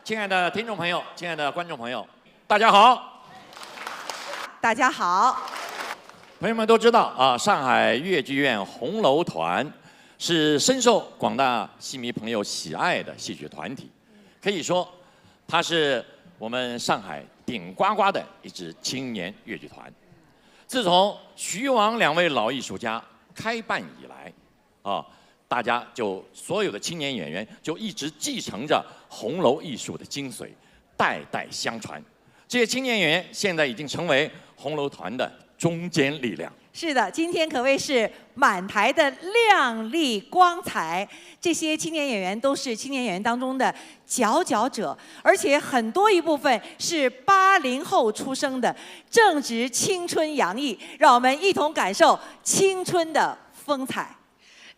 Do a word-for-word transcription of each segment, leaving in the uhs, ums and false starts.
亲爱的听众朋友，亲爱的观众朋友，大家好。大家好。朋友们都知道啊，上海越剧院红楼团是深受广大戏迷朋友喜爱的戏曲团体，可以说，它是我们上海顶呱呱的一支青年越剧团。自从徐王两位老艺术家开办以来，啊，大家就所有的青年演员就一直继承着红楼艺术的精髓，代代相传。这些青年演员现在已经成为红楼团的中坚力量。是的，今天可谓是满台的亮丽光彩。这些青年演员都是青年演员当中的佼佼者，而且很多一部分是八零后出生的，正值青春洋溢。让我们一同感受青春的风采。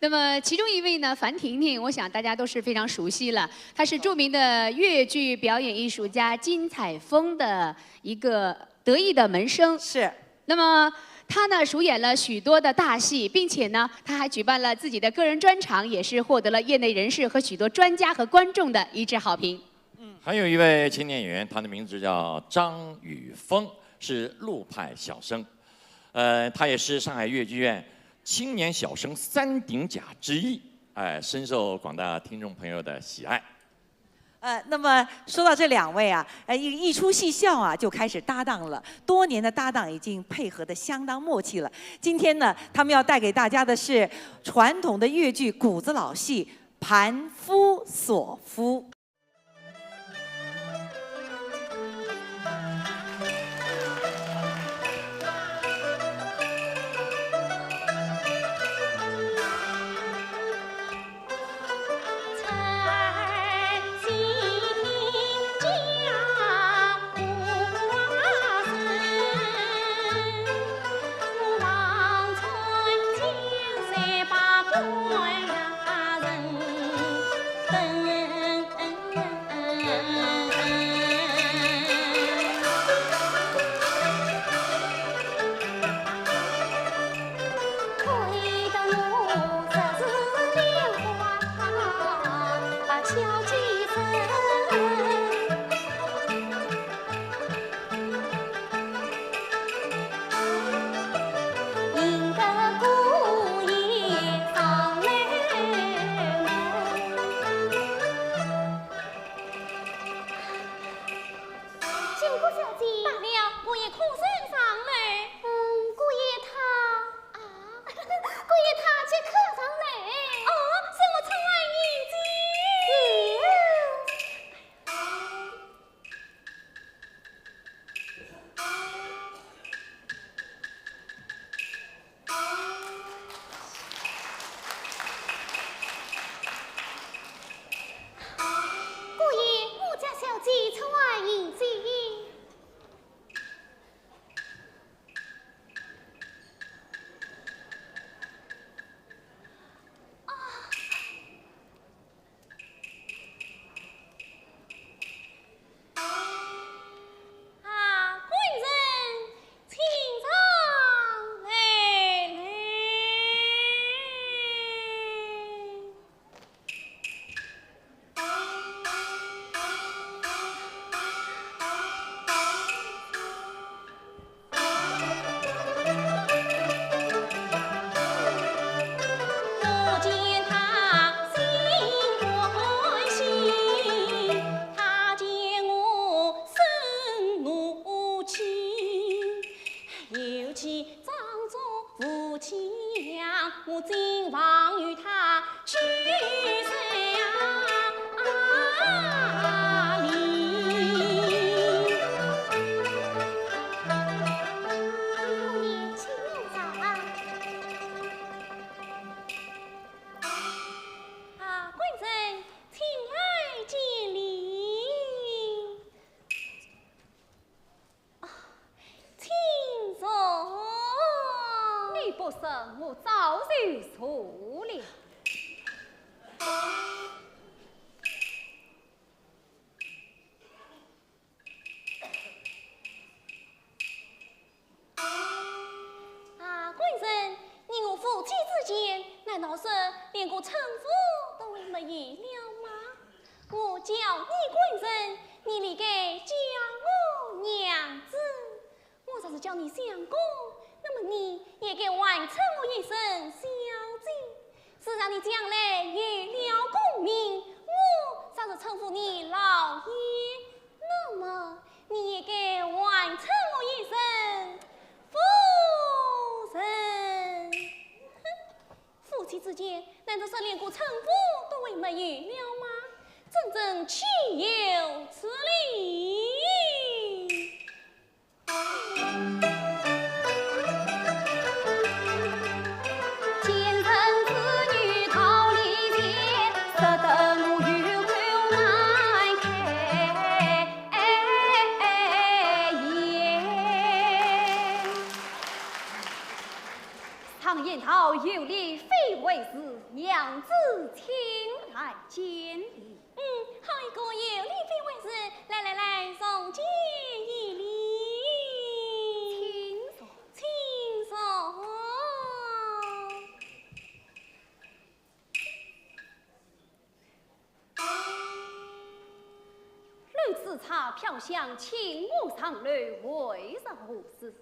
那么其中一位呢，樊婷婷，我想大家都是非常熟悉了。她是著名的越剧表演艺术家金采风的一个得意的门生。是。那么她呢，主演了许多的大戏，并且呢，她还举办了自己的个人专场，也是获得了业内人士和许多专家和观众的一致好评。还有一位青年演员，他的名字叫张雨峰，是陆派小生。呃，他也是上海越剧院青年小生三顶甲之一，哎，深受广大听众朋友的喜爱。呃，那么说到这两位啊，呃，一一出戏笑啊就开始搭档了，多年的搭档已经配合的相当默契了。今天呢，他们要带给大家的是传统的越剧骨子老戏《盘夫索夫》。金谷小姐。罢了，我也可曾上楼？嗯，姑爷他……啊，姑爷他即刻上楼。哦，让我出外迎接。是。 难道说连个称呼都没有了吗？我叫你官人，你理该叫我娘子。我若是叫你相公，那么你也该还称我一声小姐。自然你将来有了功名，我若是称呼你老爷，那么你也该还称我一声夫人。夫妻之间，难道说连个称呼都还没有了吗？真正岂有此理！常言道，有礼非为师，娘子请来见礼。嗯，好一个有礼非为师，来来来，重见一礼。请坐。请坐。 绿紫茶飘香，请我上楼，为是何事？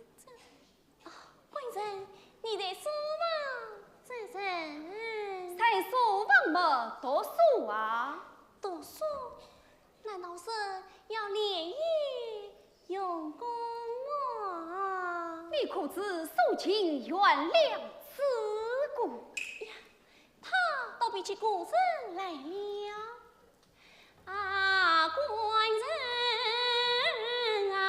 啊，官人，你在书房做甚？在书房么，读书啊。读书？难道是要连夜用功么？你可知苏秦掞粮刺股？呀， 他倒比起古人来了。啊，官人啊！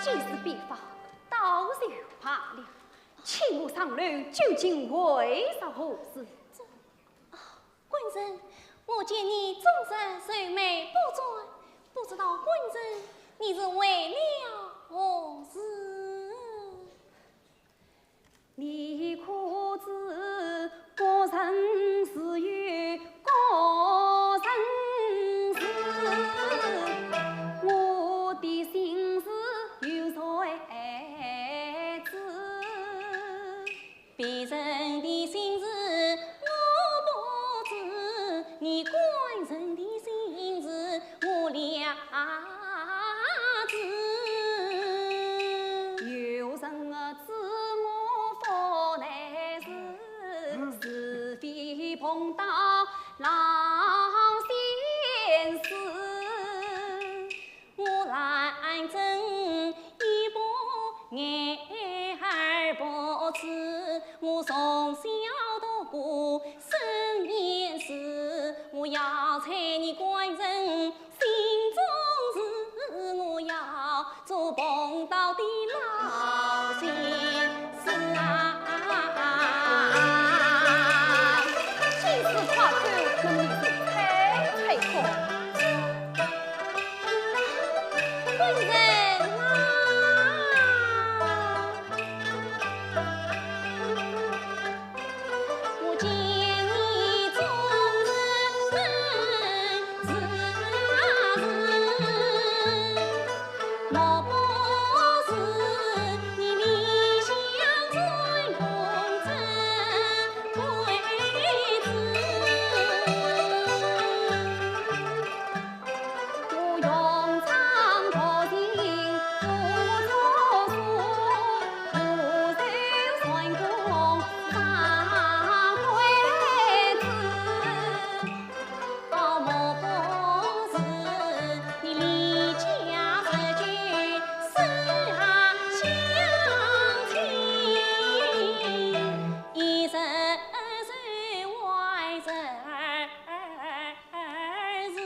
既是比方，倒就罢了。请我上楼，究竟为是何事？啊，官人，我见你终日愁眉不展，不知道官人你是为了何事？ 你可知各人自有各人事，我的心事有谁知？别人的心事我不知，你官人的心事我了 知。有人知我福难事，是非碰到老先生。我兰贞一把眼而不知，我从小读过 圣贤书，我要猜你官人心中事，我要做碰到的老先生。官人啊，我见你终日自是 莫不是你里向最公正贵子？我用长途行，我做书，我受算公上贵子。 哦，莫不是你离家出走，思乡相亲，一日愁外日时。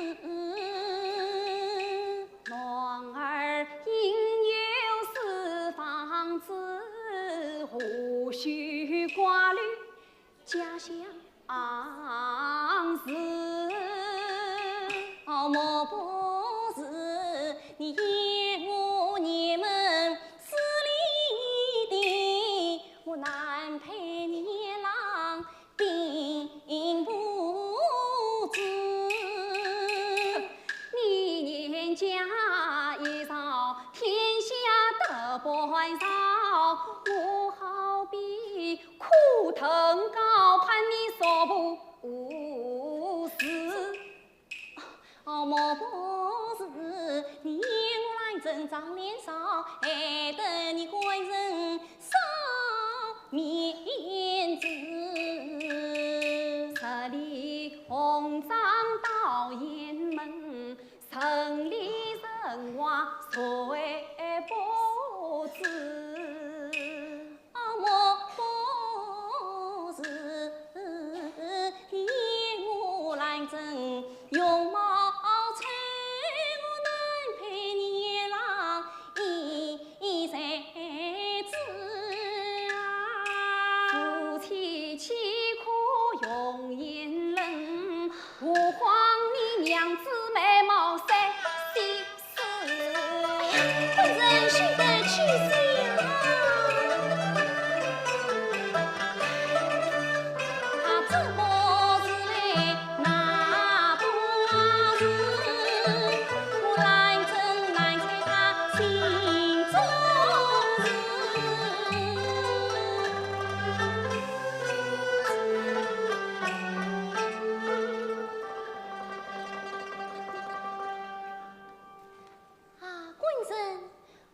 男儿应有四方知，何须挂虑 家乡事。哦，莫不是你嫌我年迈势力低，我难配你郎兵部主。你年家已老，天下得不饶，我好比 苦藤高攀你所不无事。哦，莫不是你嫌我兰贞长脸少，害得你官人少面子。十里红妆到雁门，城里城外谁不知？ 啊，莫不是你我兰贞容貌丑，我难配你郎一才子啊。夫妻岂可容颜冷，何况你娘子美貌三 官人休得取笑啊！啊，这不是嘞，那不是，我兰贞难在他心中事。 啊，官人，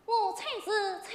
我才是才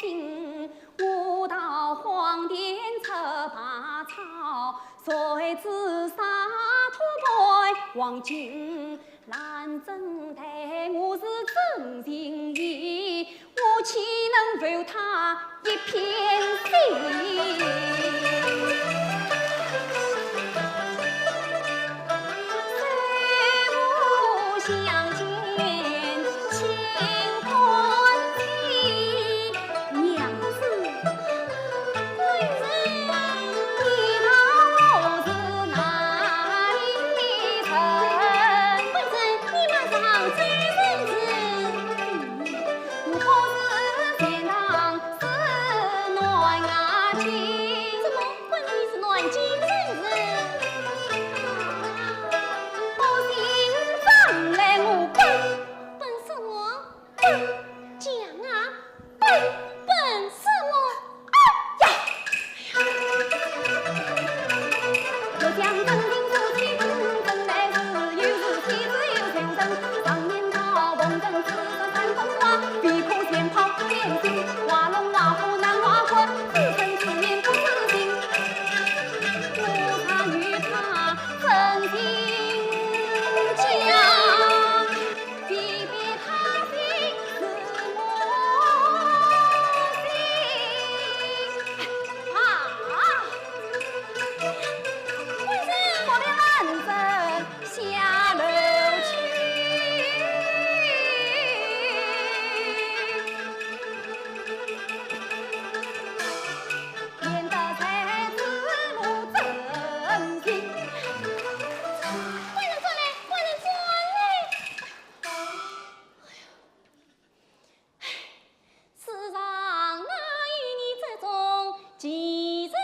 我到荒田吃百草，谁知沙土伴黄金，兰贞待我是真情意，我岂能负他一片心？娘子，贵人，你道我是哪里人？贵人，你乃是杭州人士？我不是钱塘，是南京。怎么，贵人你是南京人士？不信，上来我问。问什么？ 讲啊，本，本什么？哎呀！官人转来，官人转来。哎呀，世上哪有你这种奇人啊？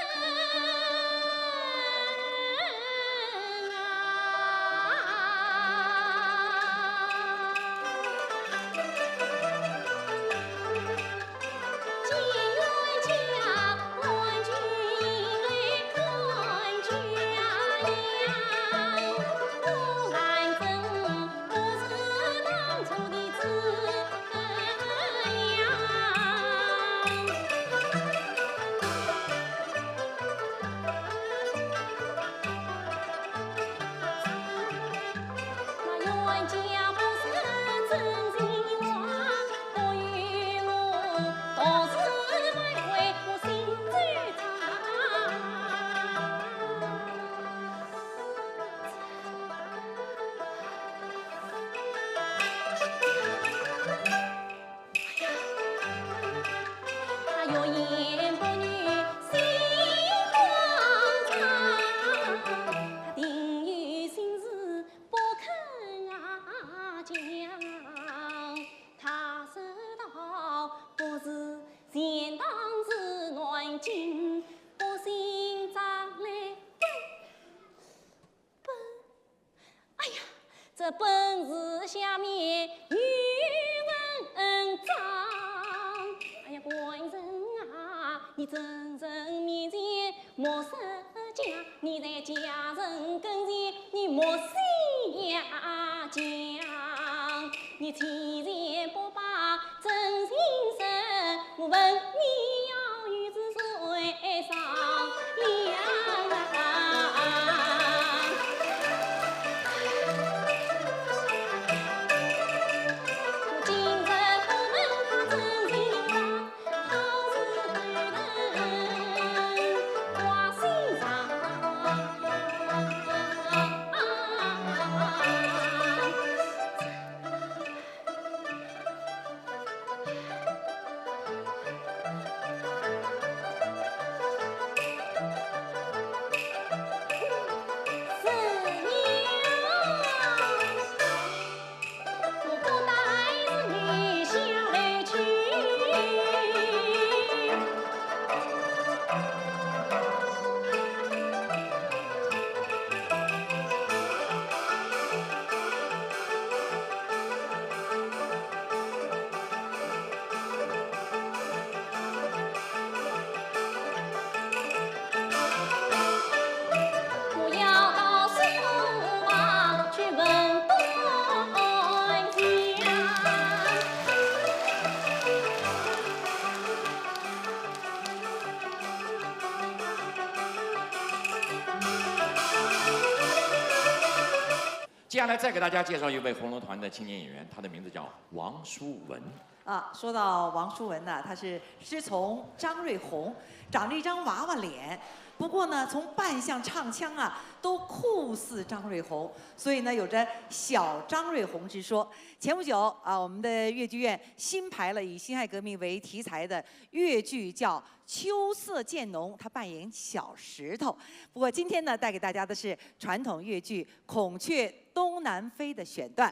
哎呀，这本字下面有文章。哎呀，官人啊，你在人面前莫说假，你在家人跟前你莫写假。你千万不把 真心实，我问你要与是谁商量啊？我今日不问他真情话，好似对人挂心上。 哎呀，接下来再给大家介绍一位红楼团的青年演员，他的名字叫王书文。啊，说到王书文呢，他是师从张瑞红，长着一张娃娃脸，不过呢，从扮相唱腔啊，都酷似张瑞红，所以呢，有着小张瑞红之说。前不久啊，我们的越剧院新排了以辛亥革命为题材的越剧，叫《秋色渐浓》，他扮演小石头。不过今天呢，带给大家的是传统越剧《孔雀东南飞》的选段。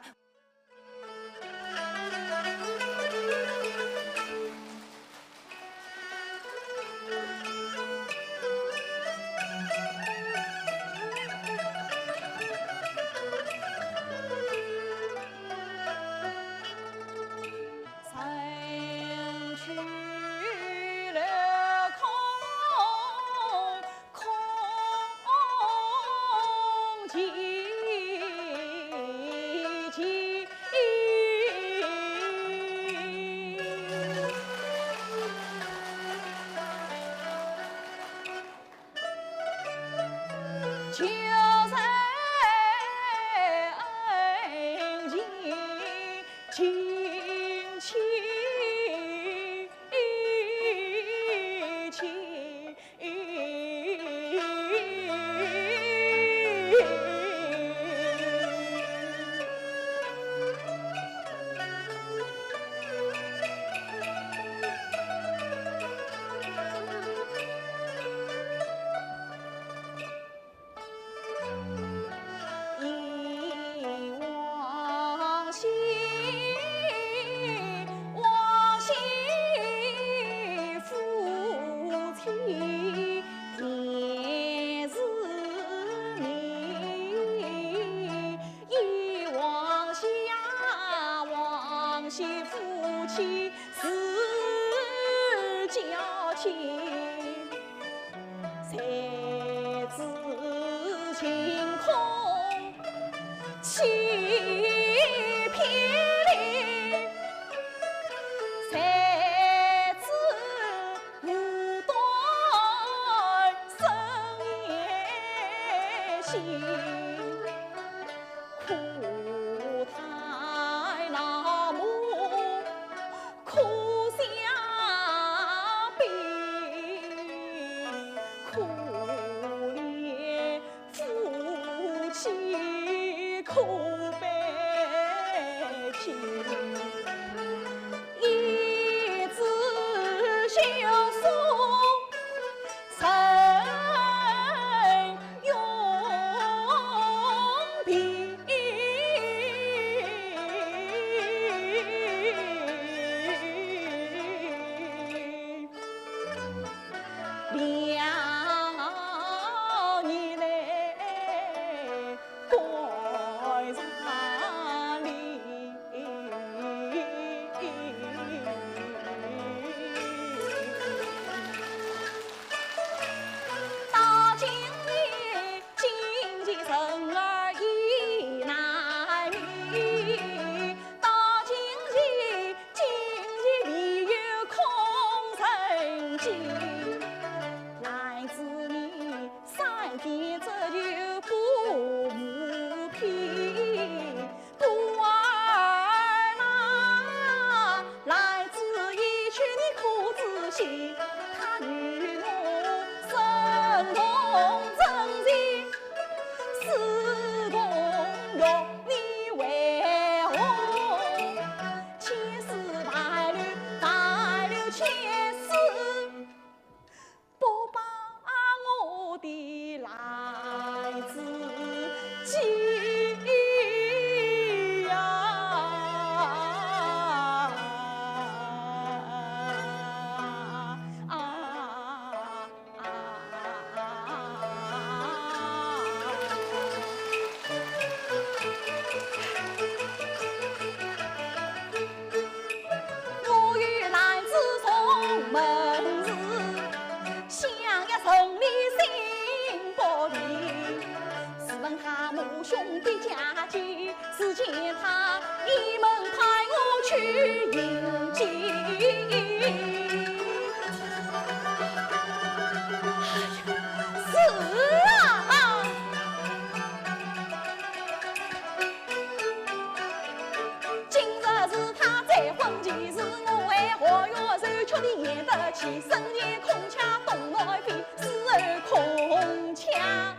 深夜空腔东南飞，四海空腔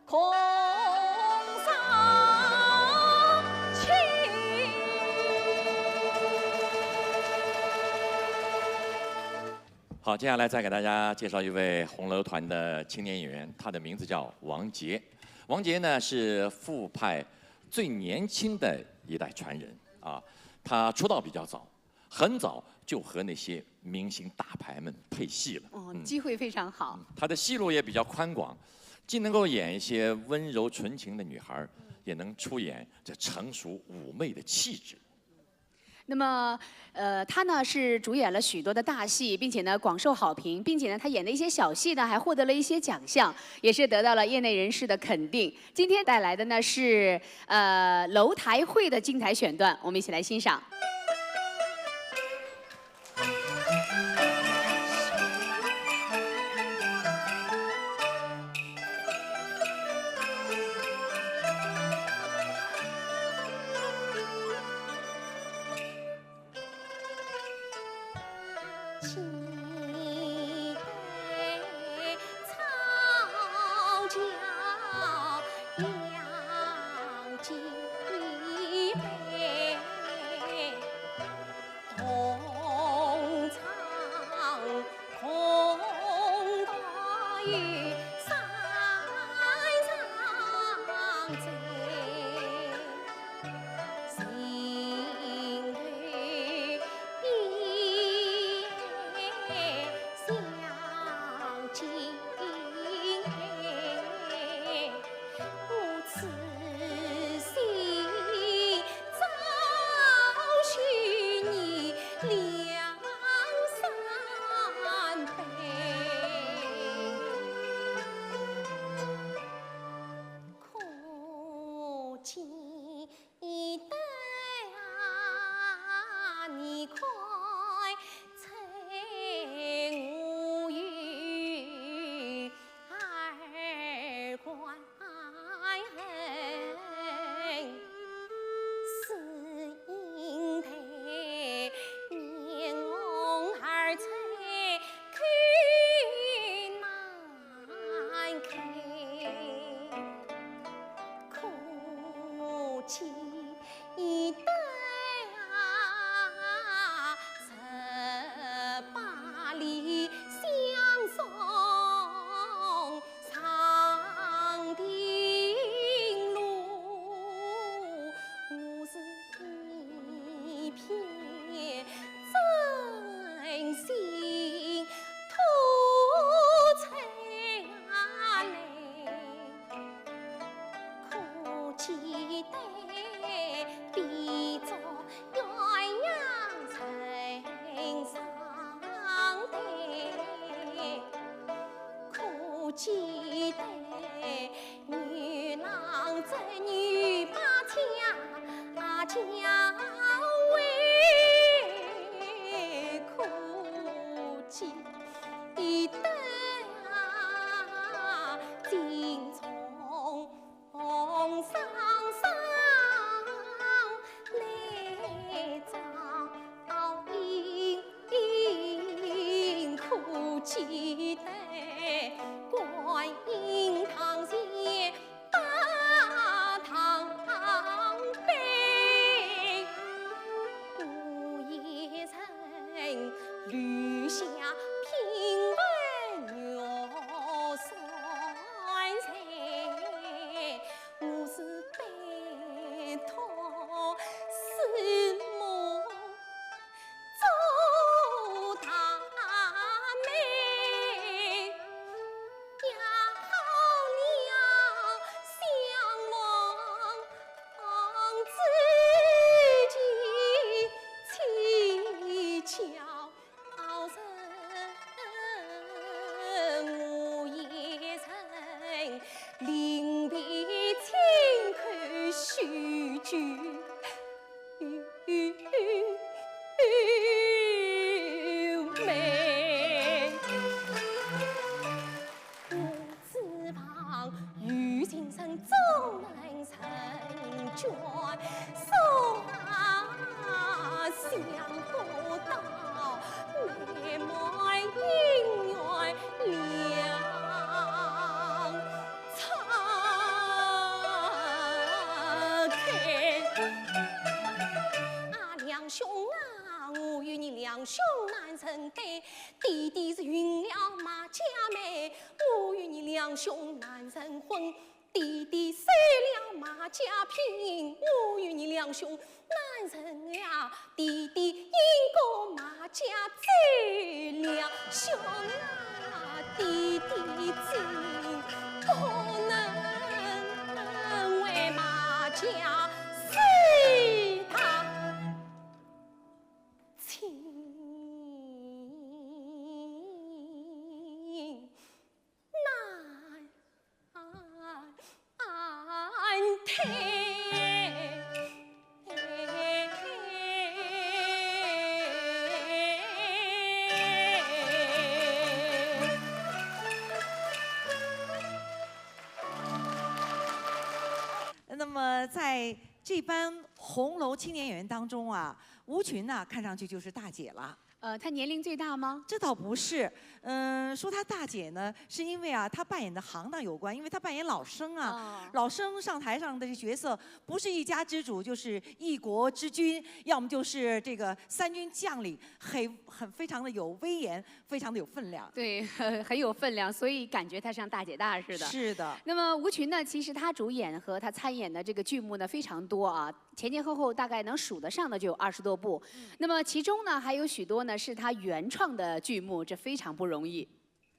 空上清。好，接下来再给大家介绍一位红楼团的青年演员，他的名字叫王杰。王杰呢是傅派最年轻的一代传人啊，他出道比较早，很早就和那些明星大牌们配戏了。哦，机会非常好。他的戏路也比较宽广，既能够演一些温柔纯情的女孩儿，也能出演这成熟妩媚的气质。那么，呃，他呢是主演了许多的大戏，并且呢广受好评，并且呢他演的一些小戏呢还获得了一些奖项，也是得到了业内人士的肯定。今天带来的呢是呃楼台会的精彩选段，我们一起来欣赏。弟弟是运了马家媒，我与你两兄难成婚。弟弟收了马家聘，我与你两兄难成呀。弟弟因过马家走了，兄啊，弟弟怎可能为马家死他？ 情难退。那么在这班红楼青年演员当中啊，吴群呐，看上去就是大姐了。呃，她年龄最大吗？这倒不是，嗯，说她大姐呢，是因为啊，她扮演的行当有关，因为她扮演老生啊。哦。老生上台上的这角色，不是一家之主，就是一国之君，要么就是这个三军将领，很，很，非常的有威严，非常的有分量。对，很有分量，所以感觉她像大姐大似的。是的。那么吴群呢，其实她主演和她参演的这个剧目呢非常多啊，前前后后大概能数得上的就有二十多部。嗯。那么其中呢，还有许多呢是她原创的剧目，这非常不容易。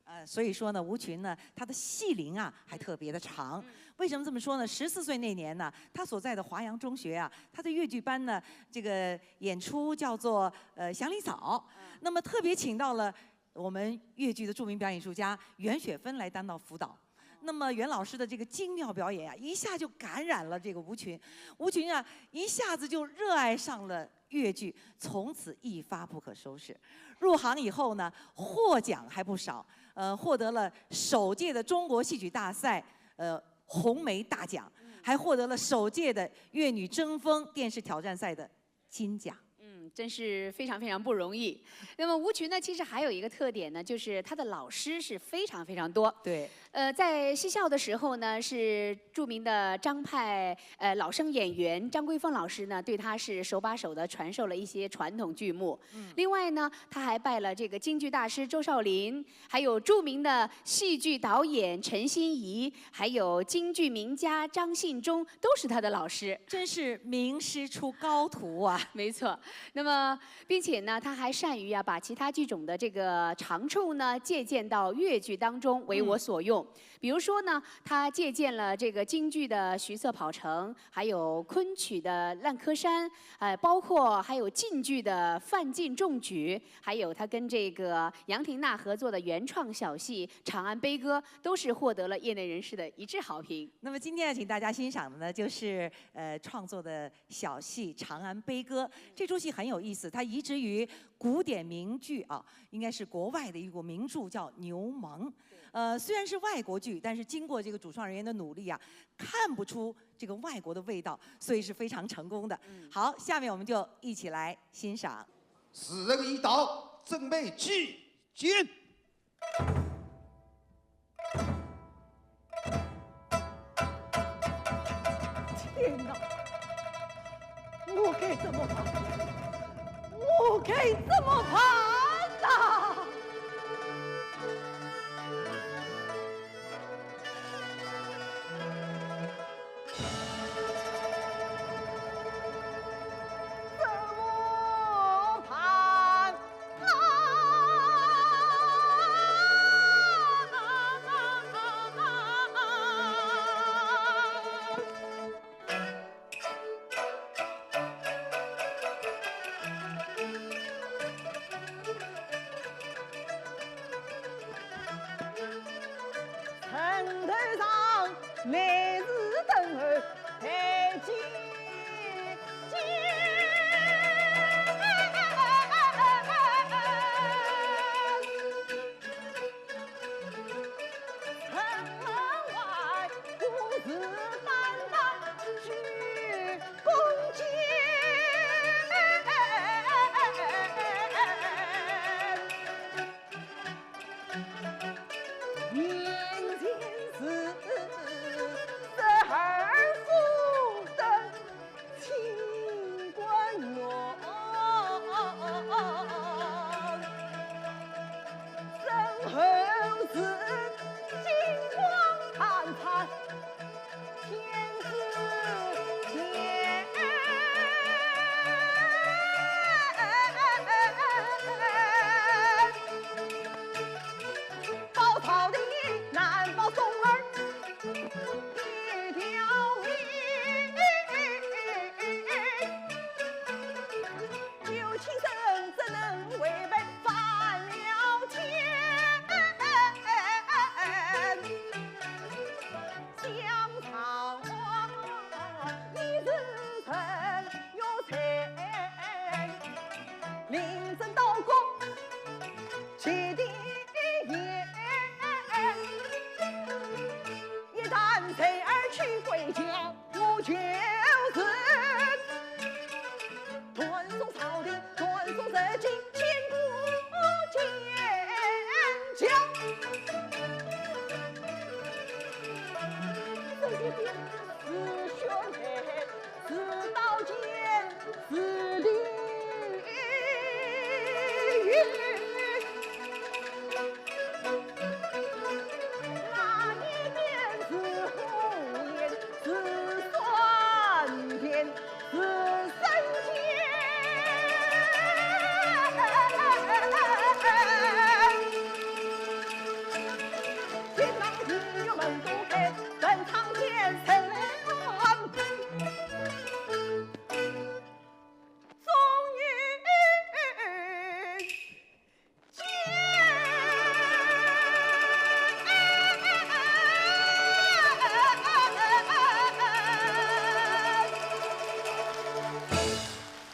呃，所以说呢，吴群呢，她的戏龄啊还特别的长。嗯。为什么这么说呢？十四岁那年呢，她所在的华阳中学啊，她的越剧班呢，这个演出叫做，呃，祥林嫂。嗯。那么特别请到了我们越剧的著名表演艺术家袁雪芬来担当辅导。那么袁老师的这个精妙表演啊，一下就感染了这个吴群。吴群啊，一下子就热爱上了越剧，从此一发不可收拾。入行以后呢，获奖还不少，呃，获得了首届的中国戏曲大赛，呃，红梅大奖，嗯。还获得了首届的越女争锋电视挑战赛的金奖。嗯，真是非常非常不容易。那么吴群呢，其实还有一个特点呢，就是她的老师是非常非常多。对。呃，在戏校的时候呢，是著名的张派，呃，老生演员张桂凤老师呢，对她是手把手的传授了一些传统剧目。嗯。另外呢，她还拜了这个京剧大师周少林，还有著名的戏剧导演陈心怡，还有京剧名家张信忠，都是她的老师。真是名师出高徒啊！没错。那么，并且呢，她还善于啊，把其他剧种的这个长处呢，借鉴到越剧当中，为我所用。嗯。比如说呢，她借鉴了这个京剧的《徐策跑城》，还有昆曲的《烂柯山》，呃，包括还有晋剧的《范进中举》，还有她跟这个杨廷娜合作的原创小戏《长安悲歌》，都是获得了业内人士的一致好评。那么今天要请大家欣赏的呢，就是，呃，创作的小戏《长安悲歌》。这出戏很有意思，它移植于古典名剧啊，应该是国外的一部名著，叫《牛虻》。对。呃，虽然是外国剧，但是经过这个主创人员的努力啊，看不出这个外国的味道，所以是非常成功的。嗯。好，下面我们就一起来欣赏。时辰已到，准备起见。 天哪，我该怎么办？我该怎么办呐？怎么办？ 城头上，乃是等候太监。城门外，我是担当鞠躬尽。面前是十二府的清官员。就是传送朝廷，传送社稷，千古千秋。这一点是血泪，是刀剑，是利益。 那一边是火焰，是酸甜，是酸甜。天堂地狱门不开，断肠千声喊。终于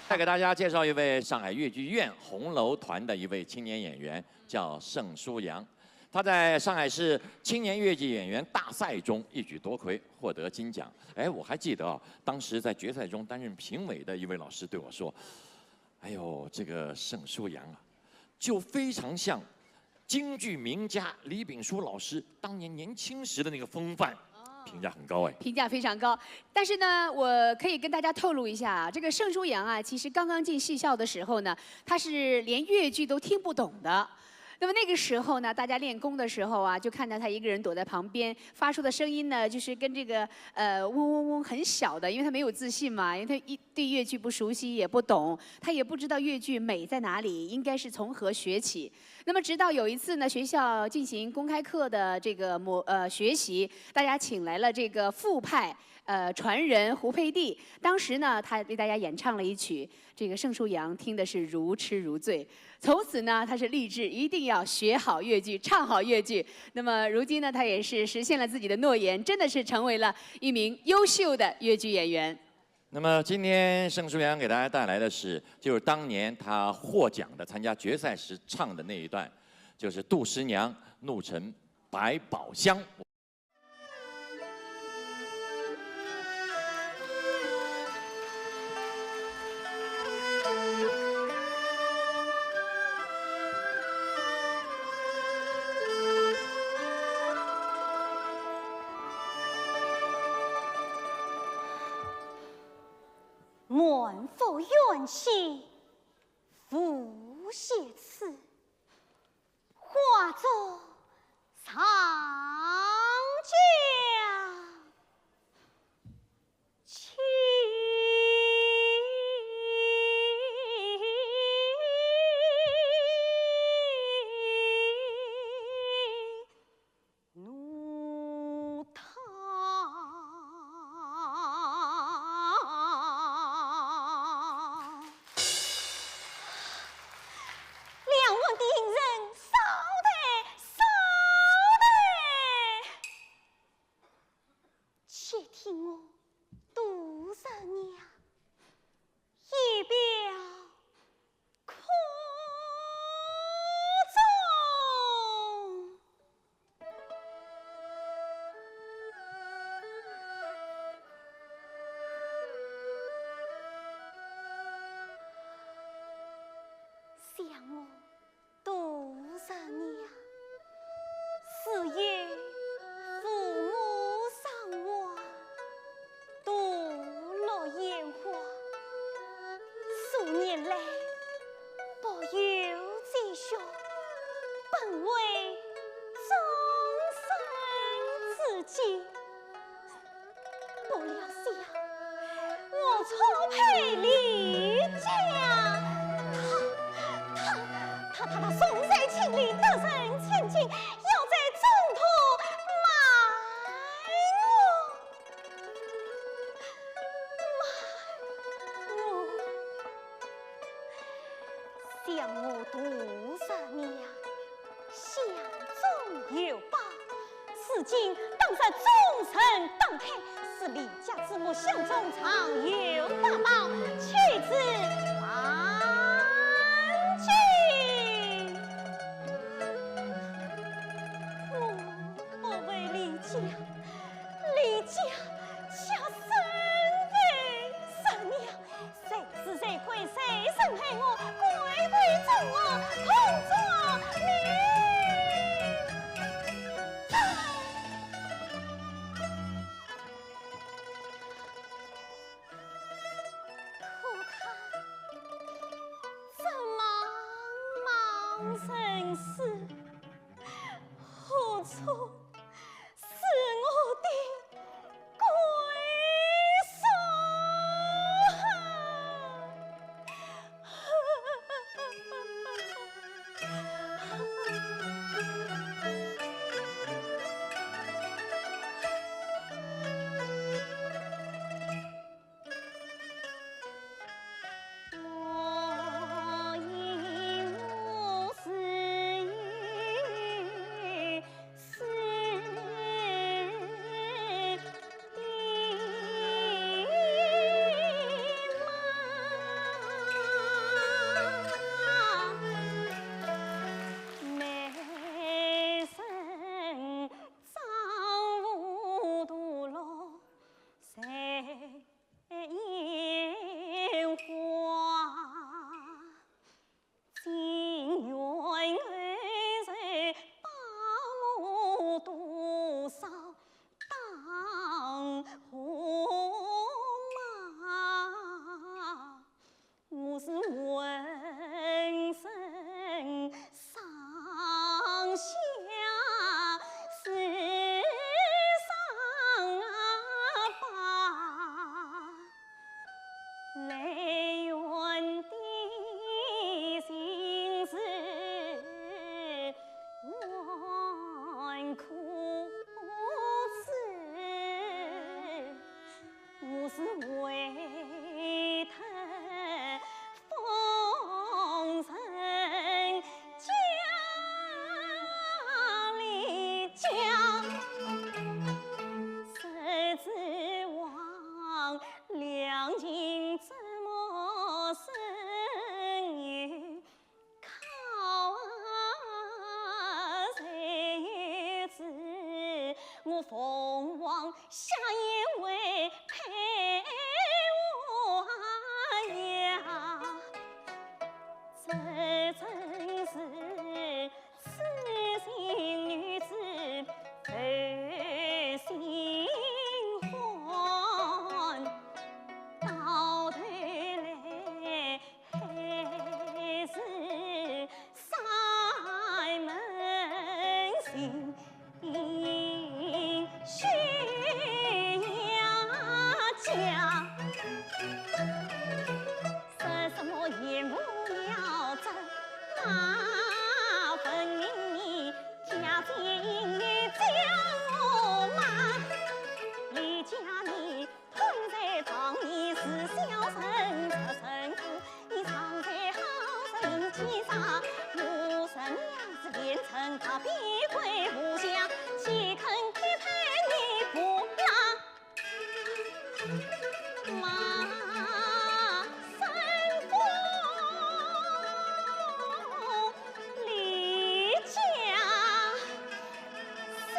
再给大家介绍一位上海越剧院红楼团的一位青年演员，叫盛舒阳。他在上海市青年越剧演员大赛中一举夺魁，获得金奖。哎，我还记得啊，当时在决赛中担任评委的一位老师对我说：“哎呦，这个盛舒阳啊，就非常像京剧名家李炳淑老师当年年轻时的那个风范。”评价很高哎。评价非常高。但是呢，我可以跟大家透露一下啊，这个盛舒阳啊，其实刚刚进戏校的时候呢，他是连越剧都听不懂的。那么那个时候呢，大家练功的时候啊，就看到他一个人躲在旁边，发出的声音呢，就是跟这个呃嗡嗡嗡很小的，因为他没有自信嘛，因为他一对越剧不熟悉也不懂，他也不知道越剧美在哪里，应该是从何学起。那么直到有一次呢，学校进行公开课的这个模呃学习，大家请来了这个傅派呃传人胡佩蒂，当时呢他为大家演唱了一曲，这个盛舒阳听的是如痴如醉。从此呢，他是立志一定要学好越剧，唱好越剧。那么如今呢，他也是实现了自己的诺言，真的是成为了一名优秀的越剧演员。那么今天盛舒阳给大家带来的是，就是当年他获奖的，参加决赛时唱的那一段，就是杜十娘怒沉百宝箱。 满腹怨气无写词，化作长江清怒涛。 两岸的行人，扫台，扫台！且听我杜十娘一表苦衷。 想我杜十娘，自幼父母双亡，独落鄢花，数年来 不由积蓄，本为终身之计。不料想我错配李家，他他他他他重财轻利，得人千金，要在中途卖我。 想我杜十娘，相中有宝，如今当着众人当开，是李家之母相中藏有大宝，岂止安静。我不为李家， 李家家生是为得风尘家里家，谁知望良人怎么生有 靠啊，谁知我凤凰相依为配我呀，这真是痴情女子负心汉，到头来 还是山门情深呀家。说什么岳父要走，那分明你家境叫我嘛，你家里 看在当年是小人，这人子，你常在好人间上，我是娘子变成大变鬼，不想岂肯批判你不让骂三公。 离家虽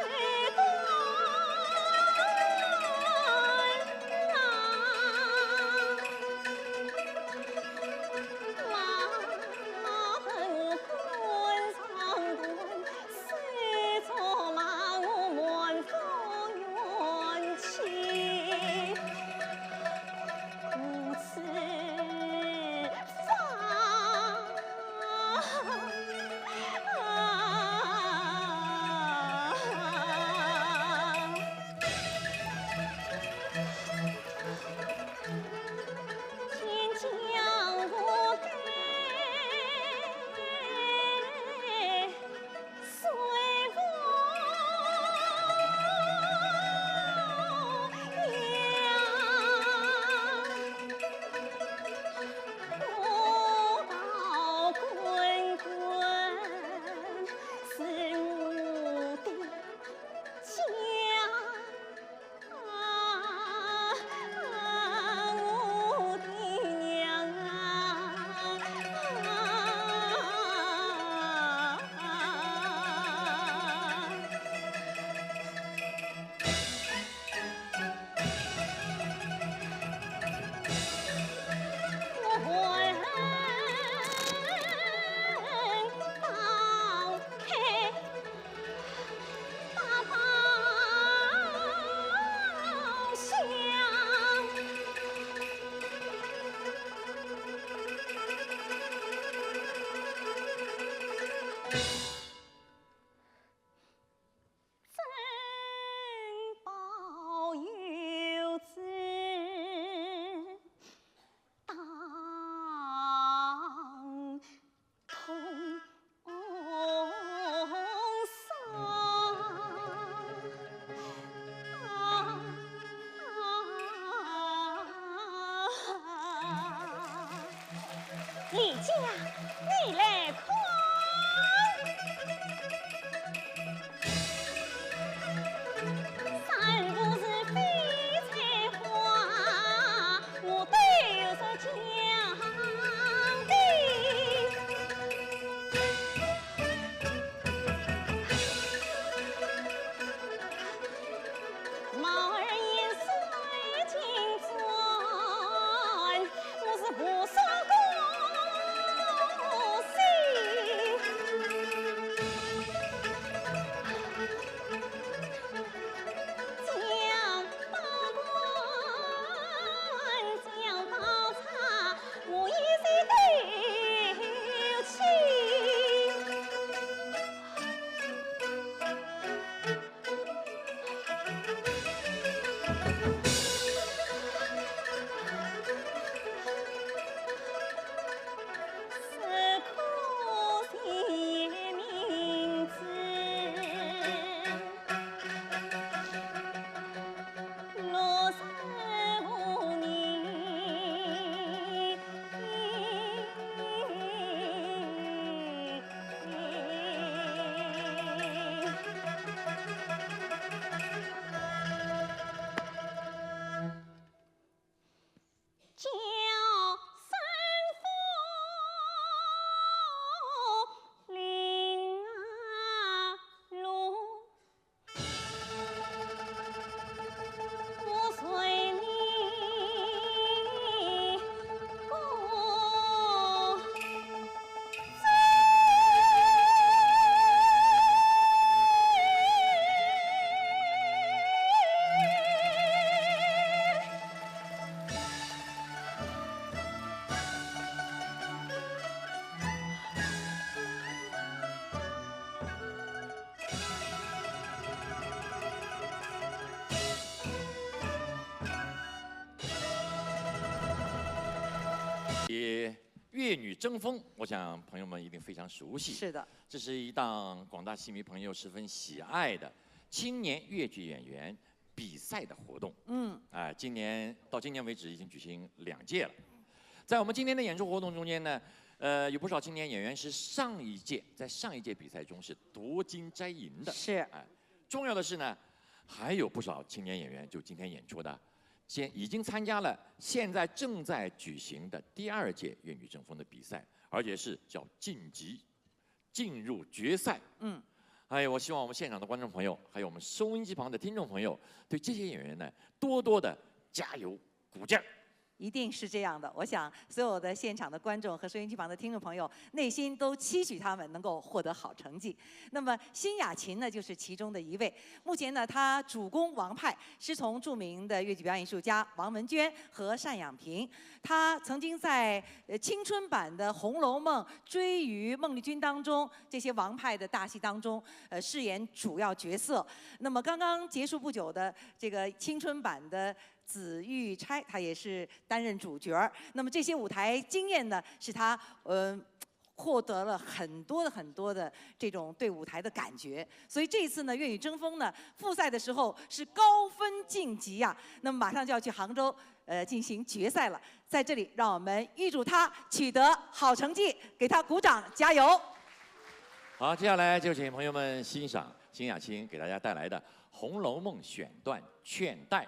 短啊，妈妈分我滚上滚，虽作骂我满腹怨气。 无处放。天将我给谁负呀？我道滚滚是我的家。 啊，我的娘啊！我恨到开 大包厢。珍宝有之，当 空伤。李家，你来看。 三不是非才花，我都是讲的。貌而言水晶钻，我是不说过。争锋，我想朋友们一定非常熟悉。是的。这是一档广大戏迷朋友十分喜爱的青年越剧演员比赛的活动。嗯。哎，今年，到今年为止已经举行两届了。在我们今年的演出活动中间呢，呃，有不少青年演员是上一届，在上一届比赛中是夺金摘银的。是。哎，重要的是呢，还有不少青年演员就今天演出的，现，已经参加了现在正在举行的第二届越女争锋的比赛，而且是叫晋级，进入决赛。嗯。哎，我希望我们现场的观众朋友，还有我们收音机旁的听众朋友，对这些演员呢，多多的加油鼓劲儿。一定是这样的，我想所有的现场的观众和收音机旁的听众朋友，内心都期许他们能够获得好成绩。那么辛雅琴呢，就是其中的一位。目前呢，她主攻王派，师从著名的越剧表演艺术家王文娟和单养萍。她曾经在，呃，青春版的《红楼梦》《追鱼》《孟丽君》当中这些王派的大戏当中，呃，饰演主要角色。那么刚刚结束不久的这个青春版的《紫玉钗》，她也是担任主角儿。那么这些舞台经验呢，使她，呃，获得了很多的很多的这种对舞台的感觉。所以这次呢，越女争锋呢，复赛的时候是高分晋级啊。那么马上就要去杭州，呃，进行决赛了。在这里，让我们预祝她取得好成绩，给她鼓掌，加油！好，接下来就请朋友们欣赏辛雅琴给大家带来的《红楼梦》选段《劝带》。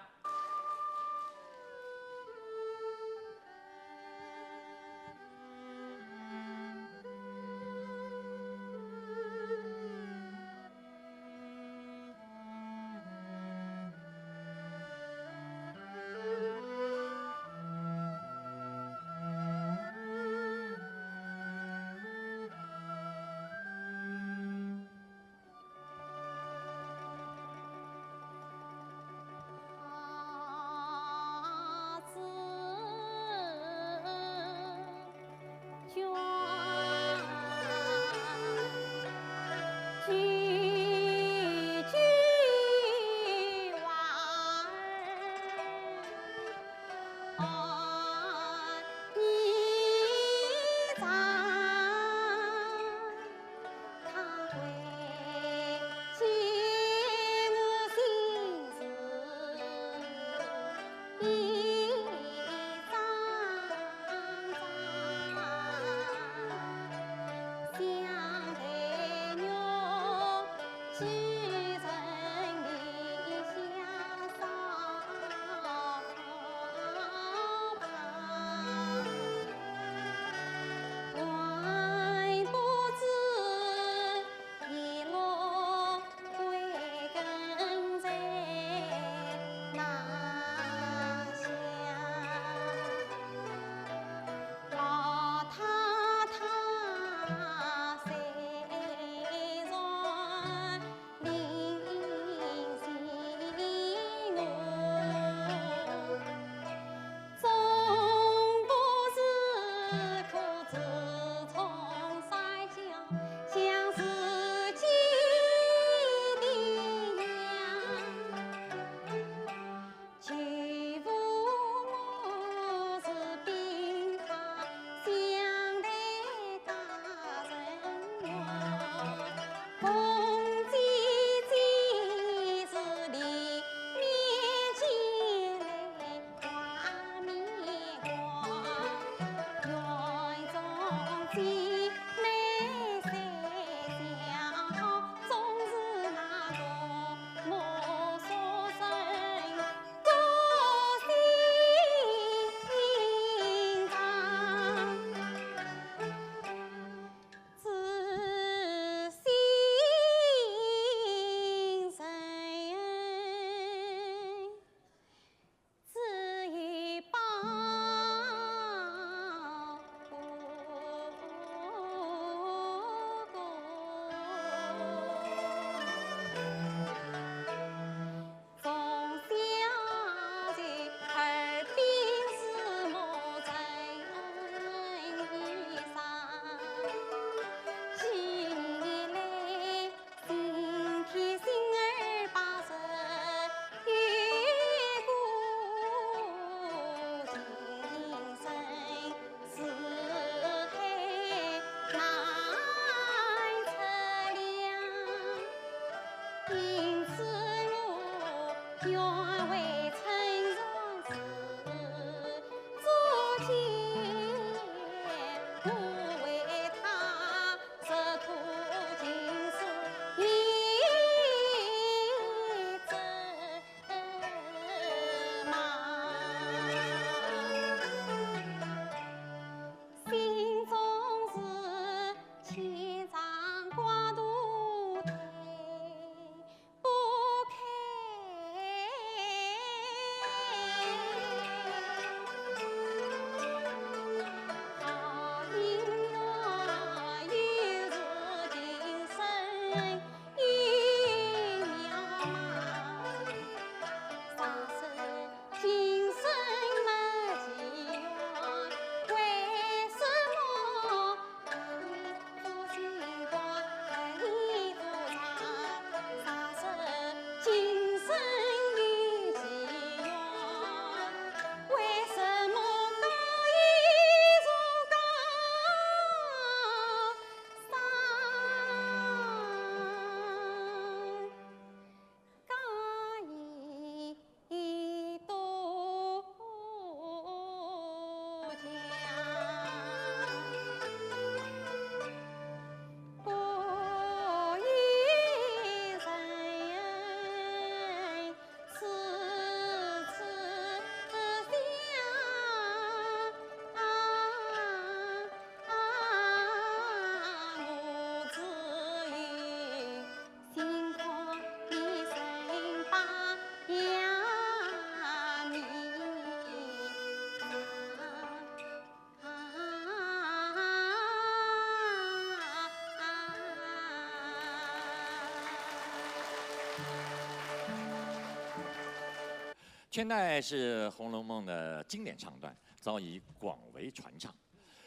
圈带是《红楼梦》的经典唱段，早已广为传唱。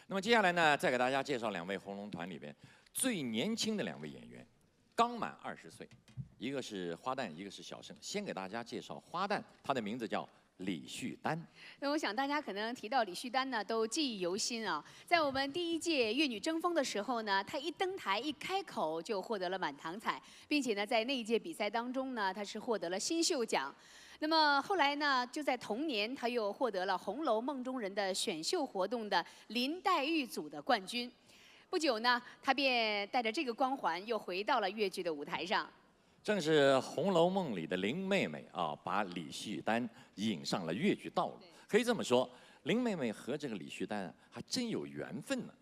那么接下来呢，再给大家介绍两位红楼团里边最年轻的两位演员，刚满二十岁，一个是花旦，一个是小生。先给大家介绍花旦，他的名字叫李旭丹。那我想大家可能提到李旭丹呢，都记忆犹新啊。在我们第一届越女争锋的时候呢，她一登台一开口就获得了满堂彩，并且呢，在那一届比赛当中呢，她是获得了新秀奖。那么后来呢，就在同年，她又获得了《红楼梦》中人的选秀活动的林黛玉组的冠军。不久呢，她便带着这个光环又回到了越剧的舞台上。正是《红楼梦》里的林妹妹啊，把李旭丹引上了越剧道路。可以这么说，林妹妹和这个李旭丹啊，还真有缘分呢。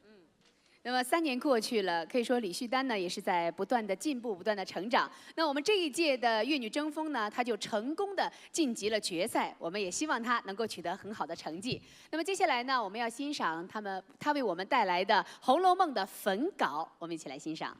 那么三年过去了，可以说李旭丹呢也是在不断的进步、不断的成长。那我们这一届的越女争锋呢，她就成功的晋级了决赛。我们也希望她能够取得很好的成绩。那么接下来呢，我们要欣赏他们她为我们带来的《红楼梦》的粉稿，我们一起来欣赏。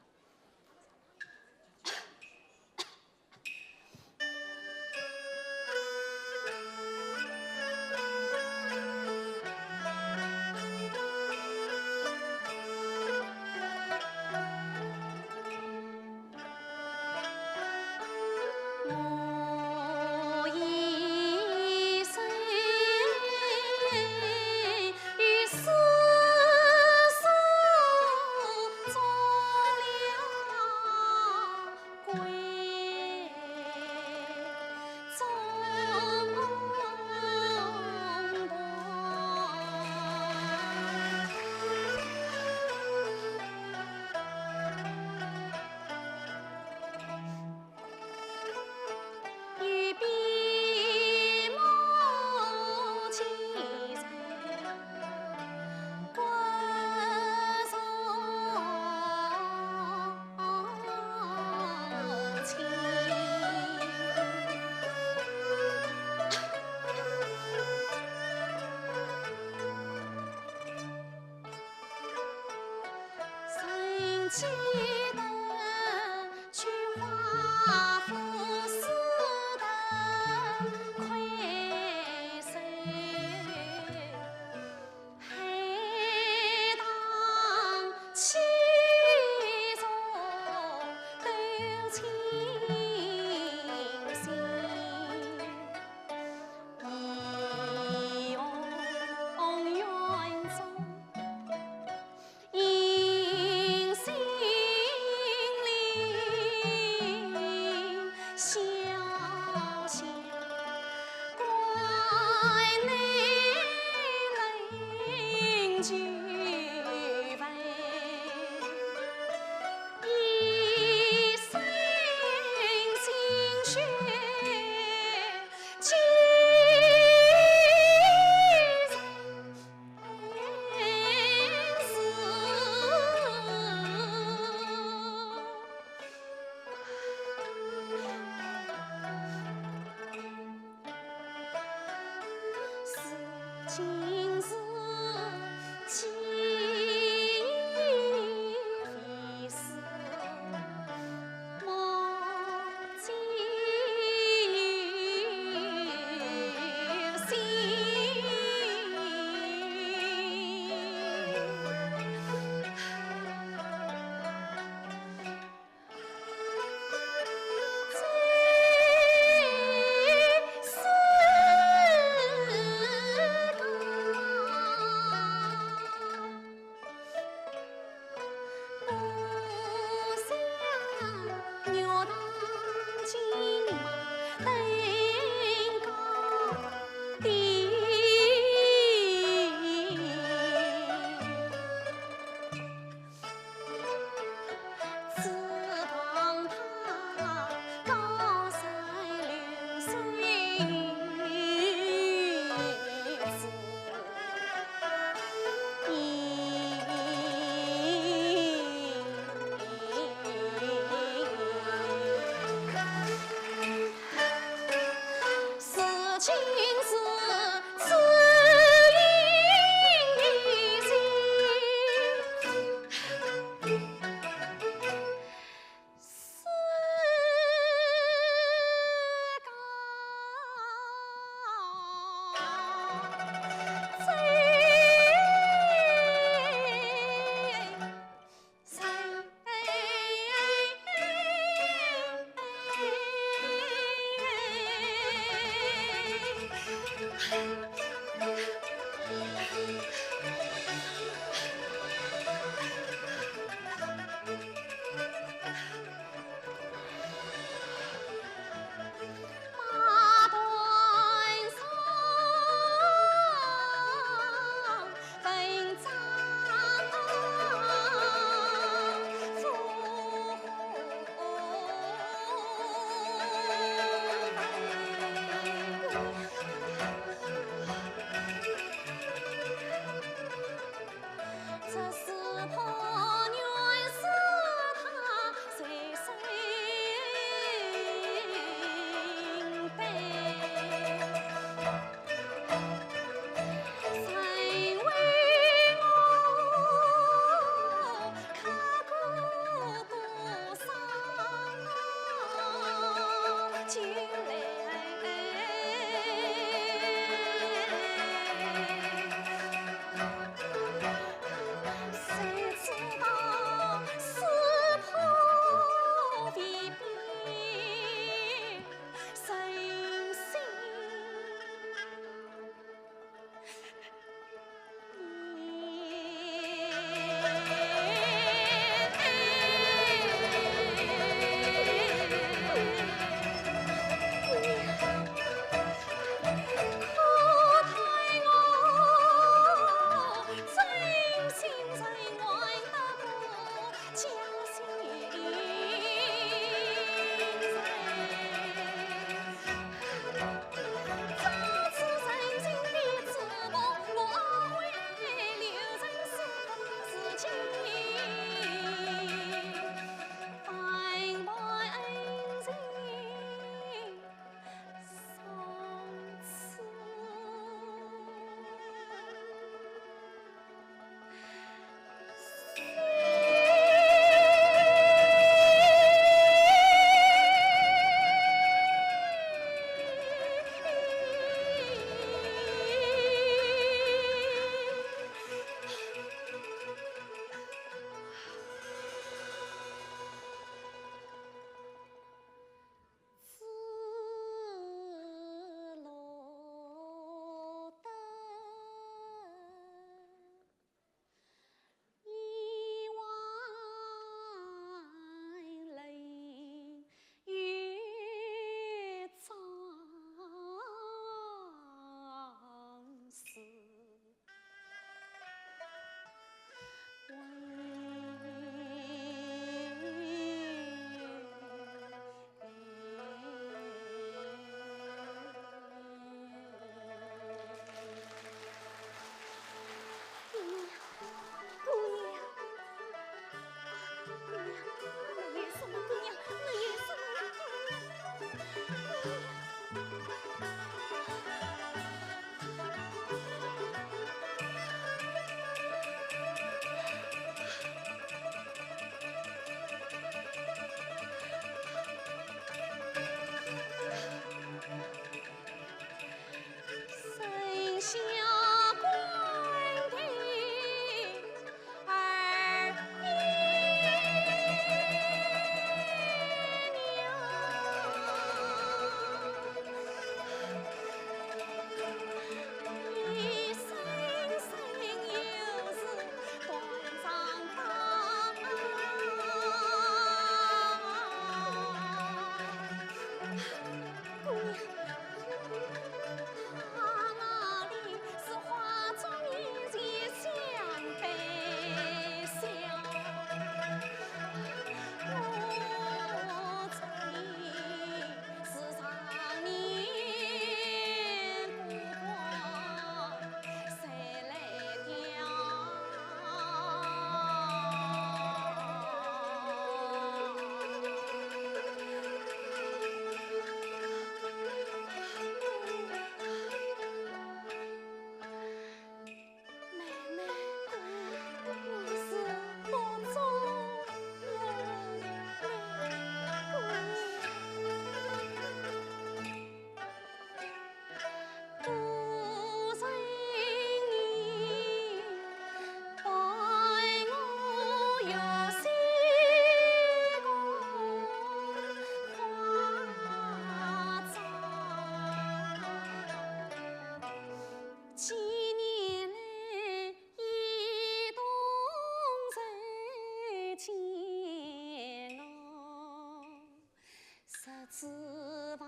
子房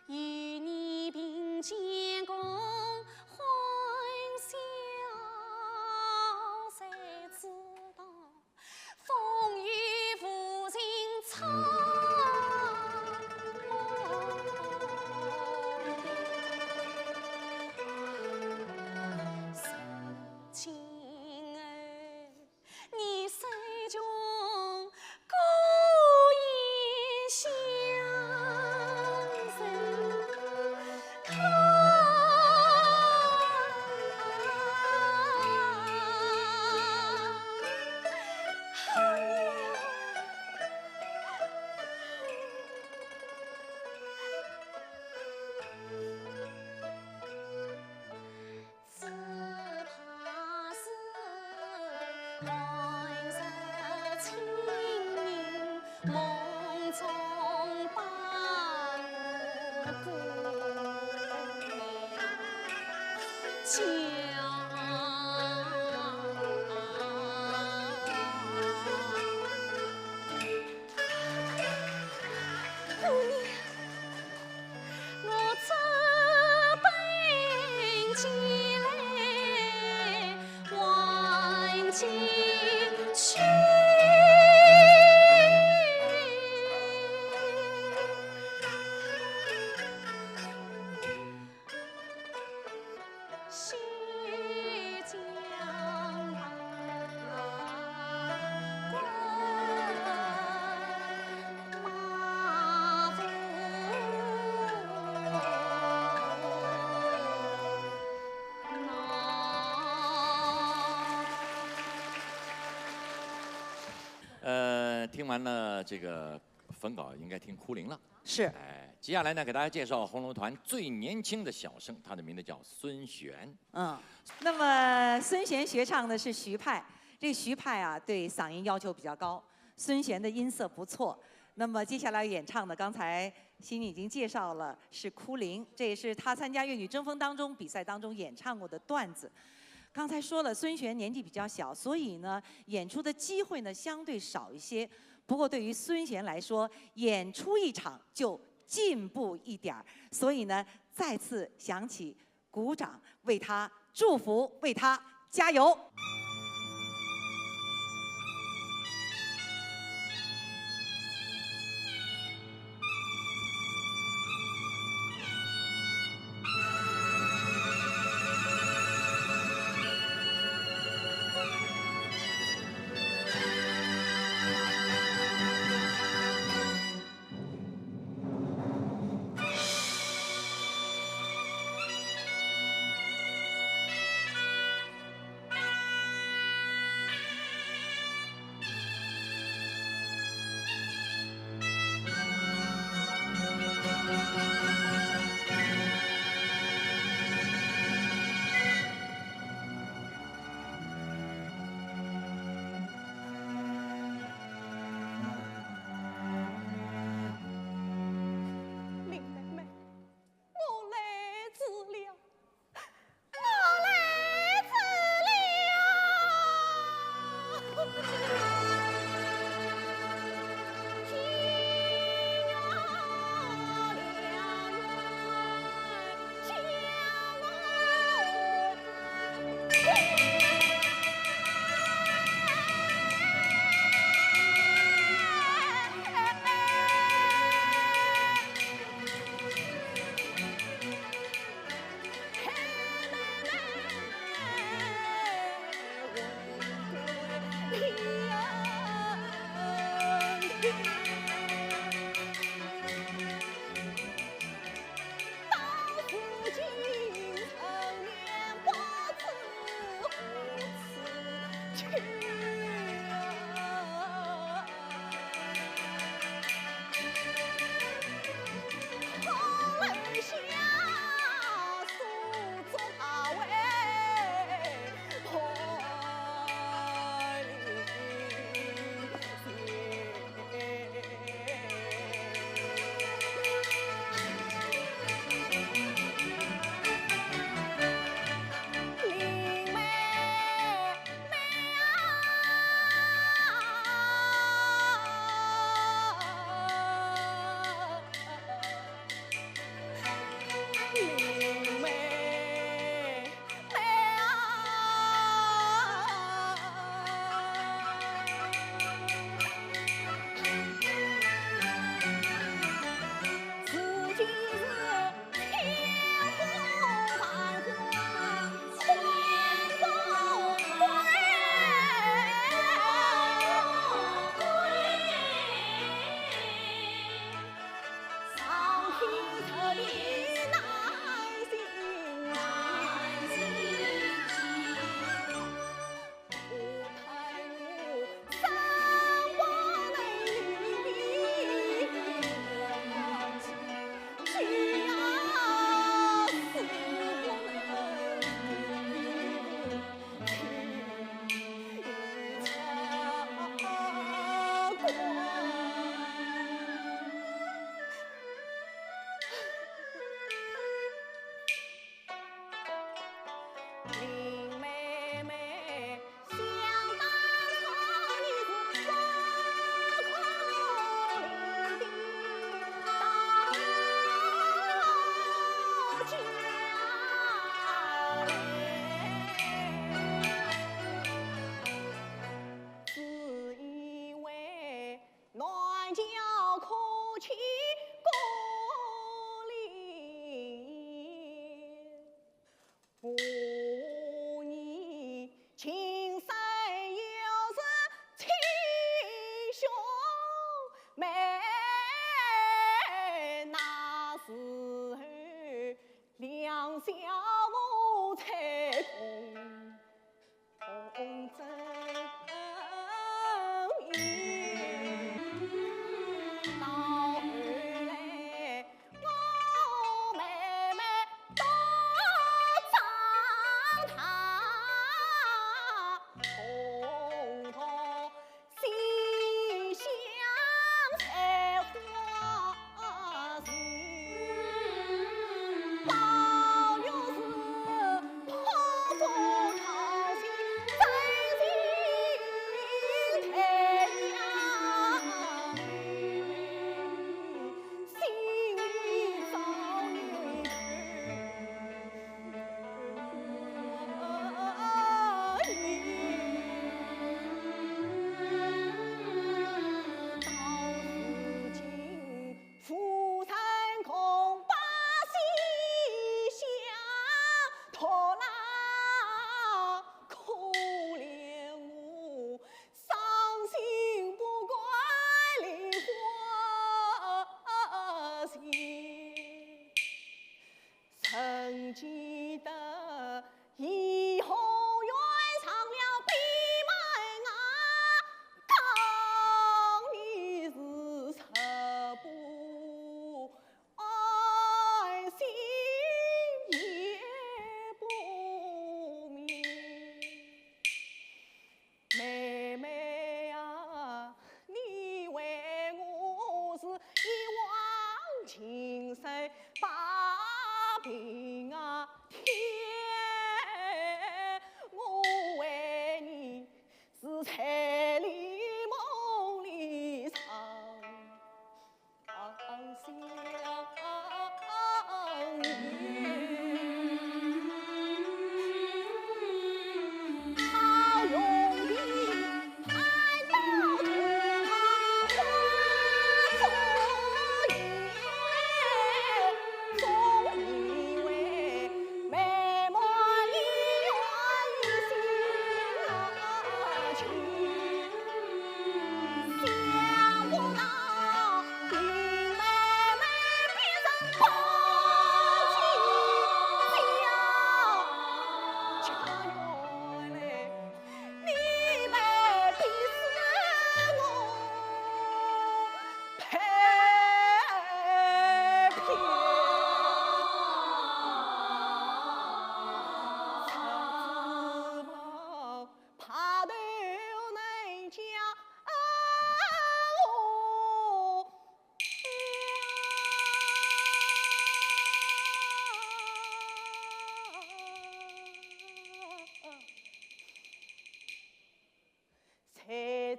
与你并肩共欢笑，谁知道风雨无情闯落地。如今儿 你手中孤雁相随，看好了。 只怕是寒日清明，梦中把我姑娘叫。姑娘， 我这般前来还情去。呃，听完了这个 焚稿应该听哭灵了。是。哎，接下来呢，给大家介绍红楼团最年轻的小生，他的名字叫孙璇。嗯，那么孙璇学唱的是徐派，这徐派啊，对嗓音要求比较高，孙璇的音色不错。那么接下来演唱的，刚才欣欣已经介绍了，是哭灵，这也是他参加《越女争锋》当中比赛当中演唱过的段子。刚才说了，孙璇年纪比较小，所以呢，演出的机会呢相对少一些。 不过对于孙璇来说，演出一场就进步一点儿。所以呢，再次响起鼓掌，为她祝福，为她加油。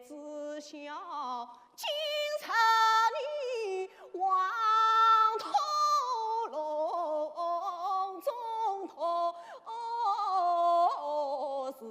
子孝，今日你黄土路中途是。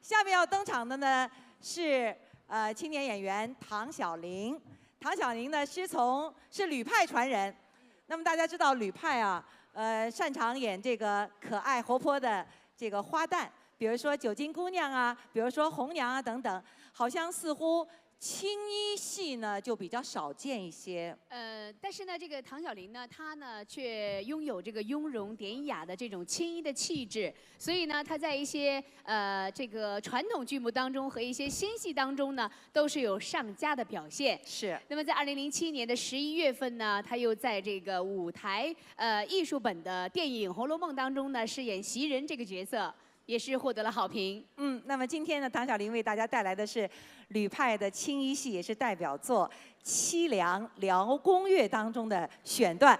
下面要登场的呢是呃青年演员唐小林。唐小林呢师从是吕派传人，那么大家知道吕派啊，呃擅长演这个可爱活泼的这个花旦，比如说《九斤姑娘》啊，比如说《红娘》啊等等，好像似乎青衣戏呢就比较少见一些。呃，但是呢，这个唐小林呢，他呢却拥有这个雍容典雅的这种青衣的气质，所以呢，他在一些呃这个传统剧目当中和一些新戏当中呢，都是有上佳的表现。是。那么在二零零七年的十一月份呢，他又在这个舞台呃艺术本的电影《红楼梦》当中呢，饰演袭人这个角色。 也是获得了好评。嗯，那么今天呢，唐小林为大家带来的是吕派的青衣戏，也是代表作《凄凉聊宫乐》当中的选段。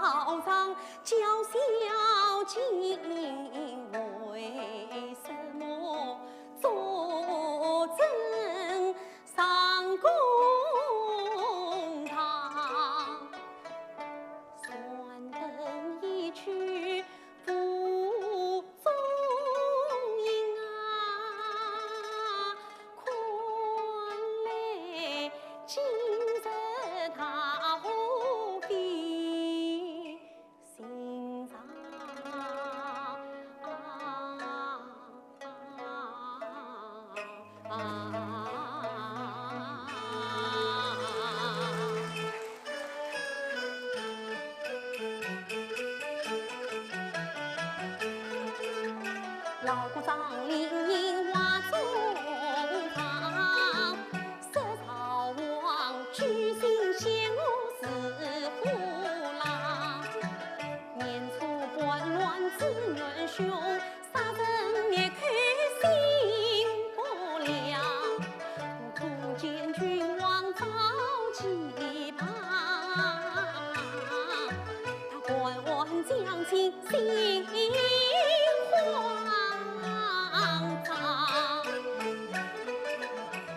道上叫小姐为什么坐镇上公堂？算得一去不中用啊，看来今日大火的 心上。老古张令人画中堂，说赵王举行献我是虎狼。年初叛乱子元凶，杀人灭口心不良。可见君王早期旁，他敢问将军心慌张。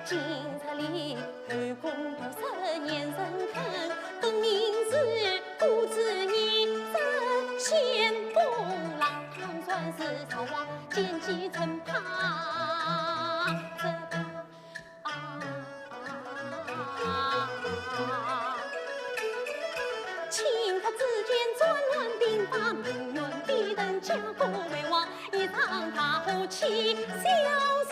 今日里 后宫毒杀严仁肯，分明是父子一日先公郎，倘若是赵王见机怎怕怎怕。顷刻之间，转乱兵发，命运必定交付为王，一场大火气消消。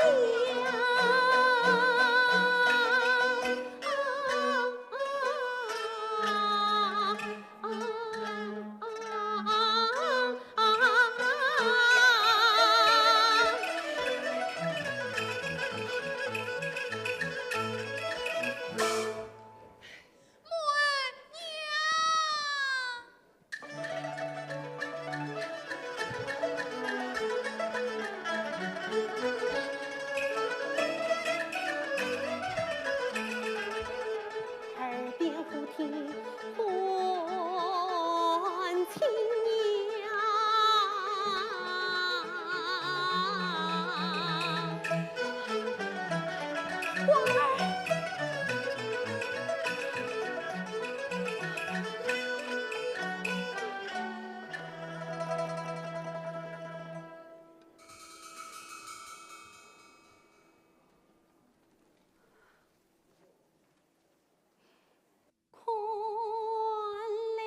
耳边忽听欢庆呀。 看来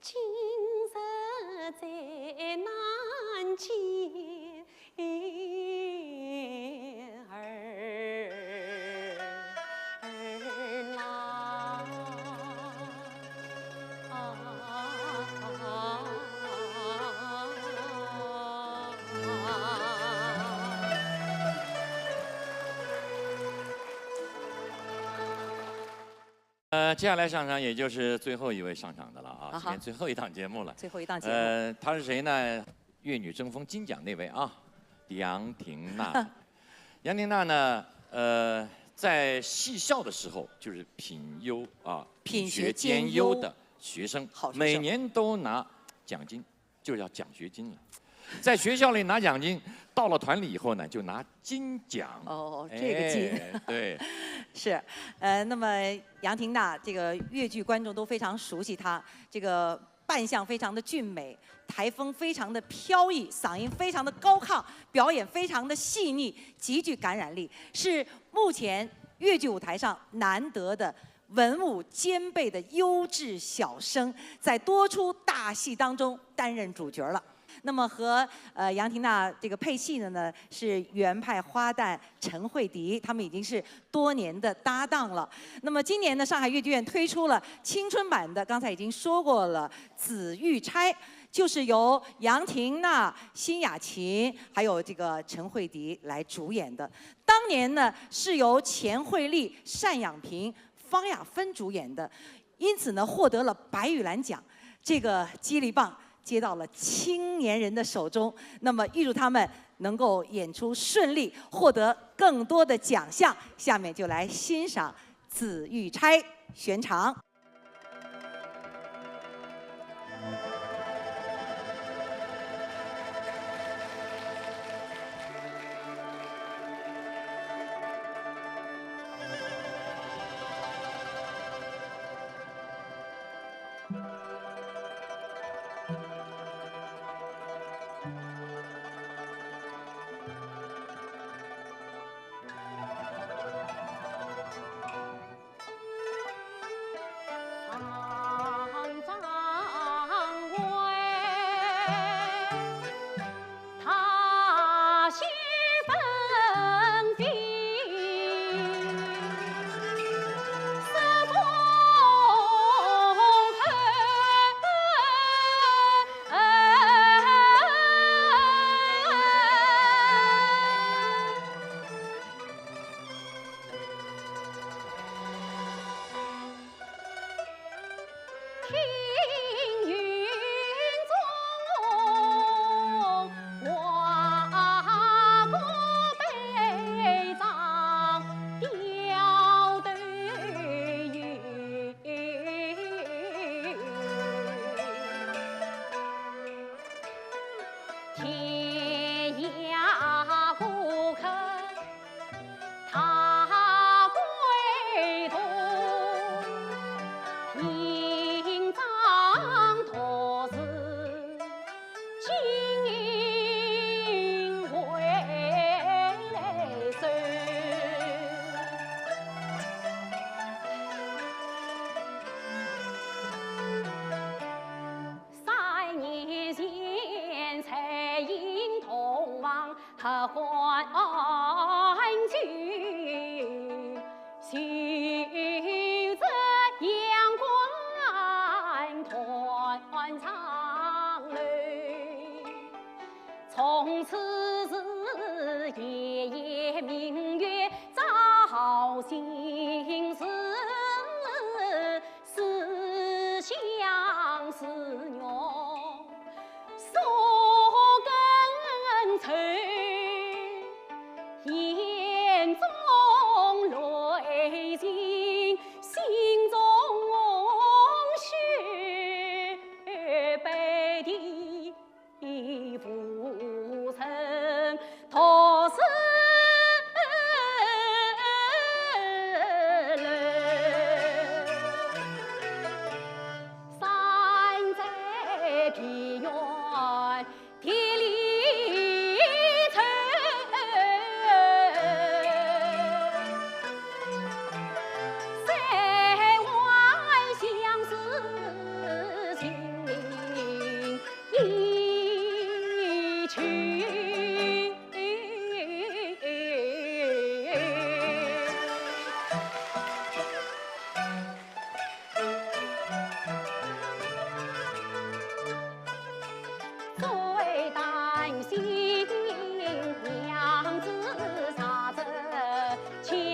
今日再难见儿郎。 呃，接下来上场也就是最后一位上场的了啊，好好。今天最后一档节目了。最后一档节目。呃，她是谁呢？越女争锋金奖那位啊，杨廷娜。杨廷娜呢，呃，在戏校的时候就是品优啊，品学兼优的学生，好学生。每年都拿奖金，就叫奖学金了。在学校里拿奖金，到了团里以后呢，就拿金奖。哦，这个金。哎，对。是，呃，那么杨廷娜这个越剧观众都非常熟悉她，这个扮相非常的俊美，台风非常的飘逸，嗓音非常的高亢，表演非常的细腻，极具感染力，是目前越剧舞台上难得的文武兼备的优质小生，在多出大戏当中担任主角了。那么和，呃，杨廷娜这个配戏的呢，是原派花旦陈慧迪，他们已经是多年的搭档了。那么今年呢，上海越剧院推出了青春版的，刚才已经说过了，《紫玉钗》，就是由杨廷娜、辛雅琴还有这个陈慧迪来主演的。当年呢，是由钱惠丽、单养萍、方亚芬主演的，因此呢，获得了白玉兰奖。这个接力棒接到了青年人的手中，那么预祝他们能够演出顺利，获得更多的奖项。下面就来欣赏《紫玉钗》，选场。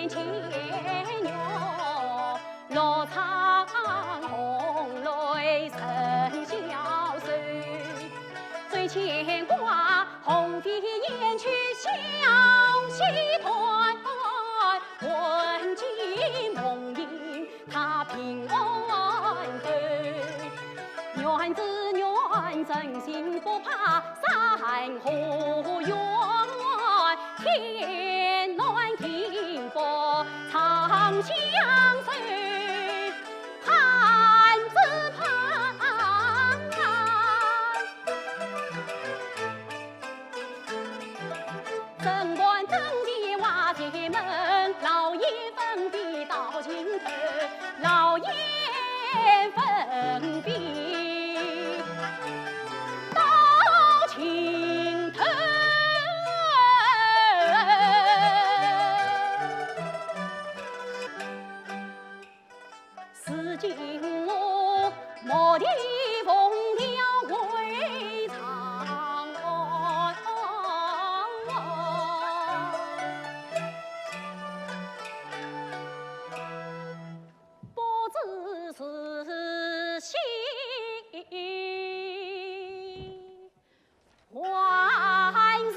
牵牛，绿杨红楼人笑瘦。最牵挂红飞燕去小溪岸，问君梦萦 他平安否？愿只愿人心不怕山河远，天南地北长相守，盼只盼。 身伴登前话前门，老雁分别到尽头，老雁分别到尽头。 如今我蓦地逢了魏长安，不知是喜 还是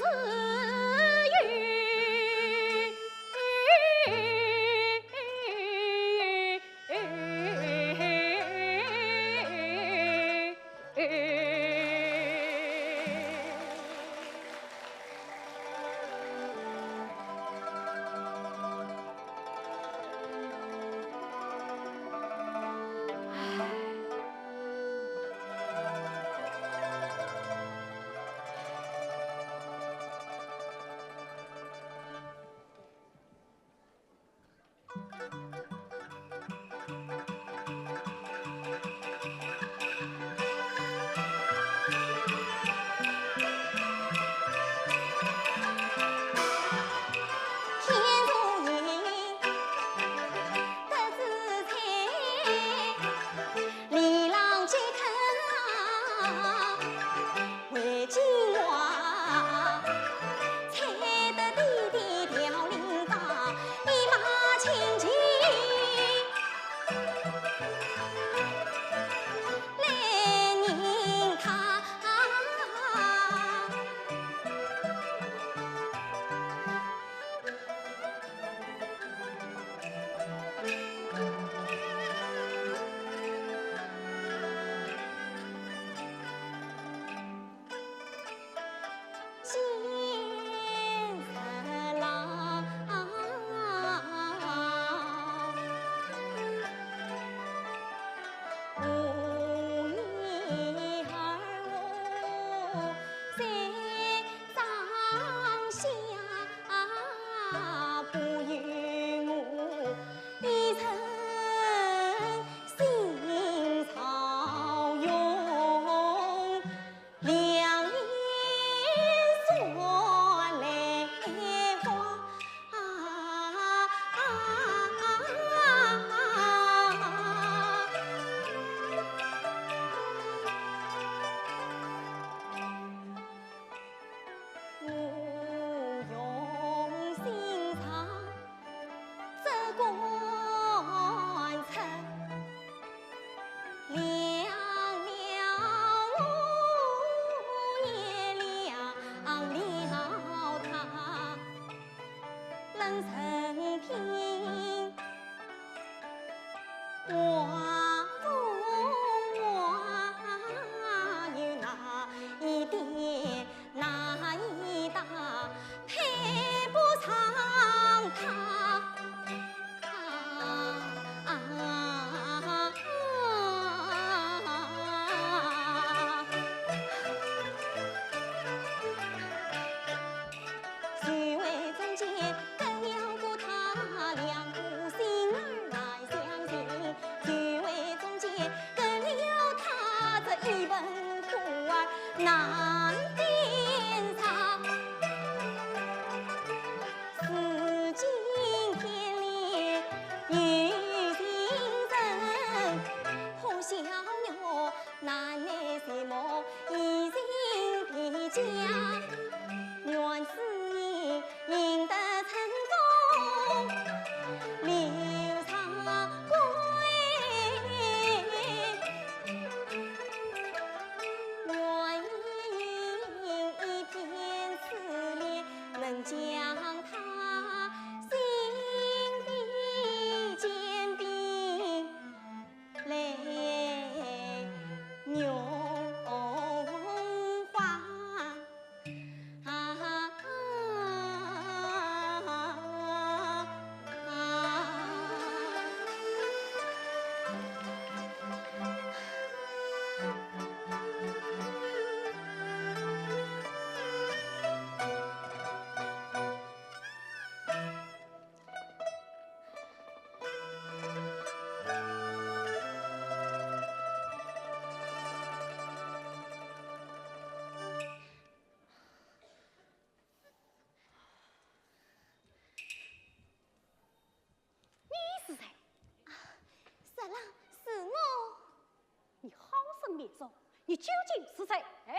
面中，你究竟是谁？哎，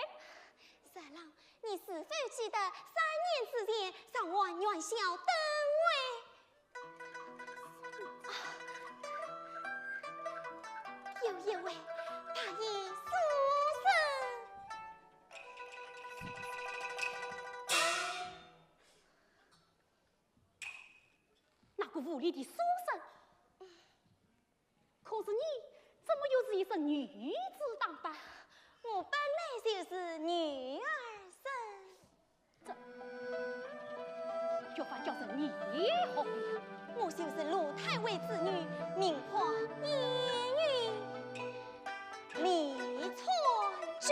三郎，你是否记得三年之前上我元宵灯会？啊，有一位白衣书生。那个无礼的书生，可是你怎么又是一身女子打扮？我本来就是女儿身。这，越发叫人疑惑了。我就是陆太尉之女，名唤燕云。 李纨君。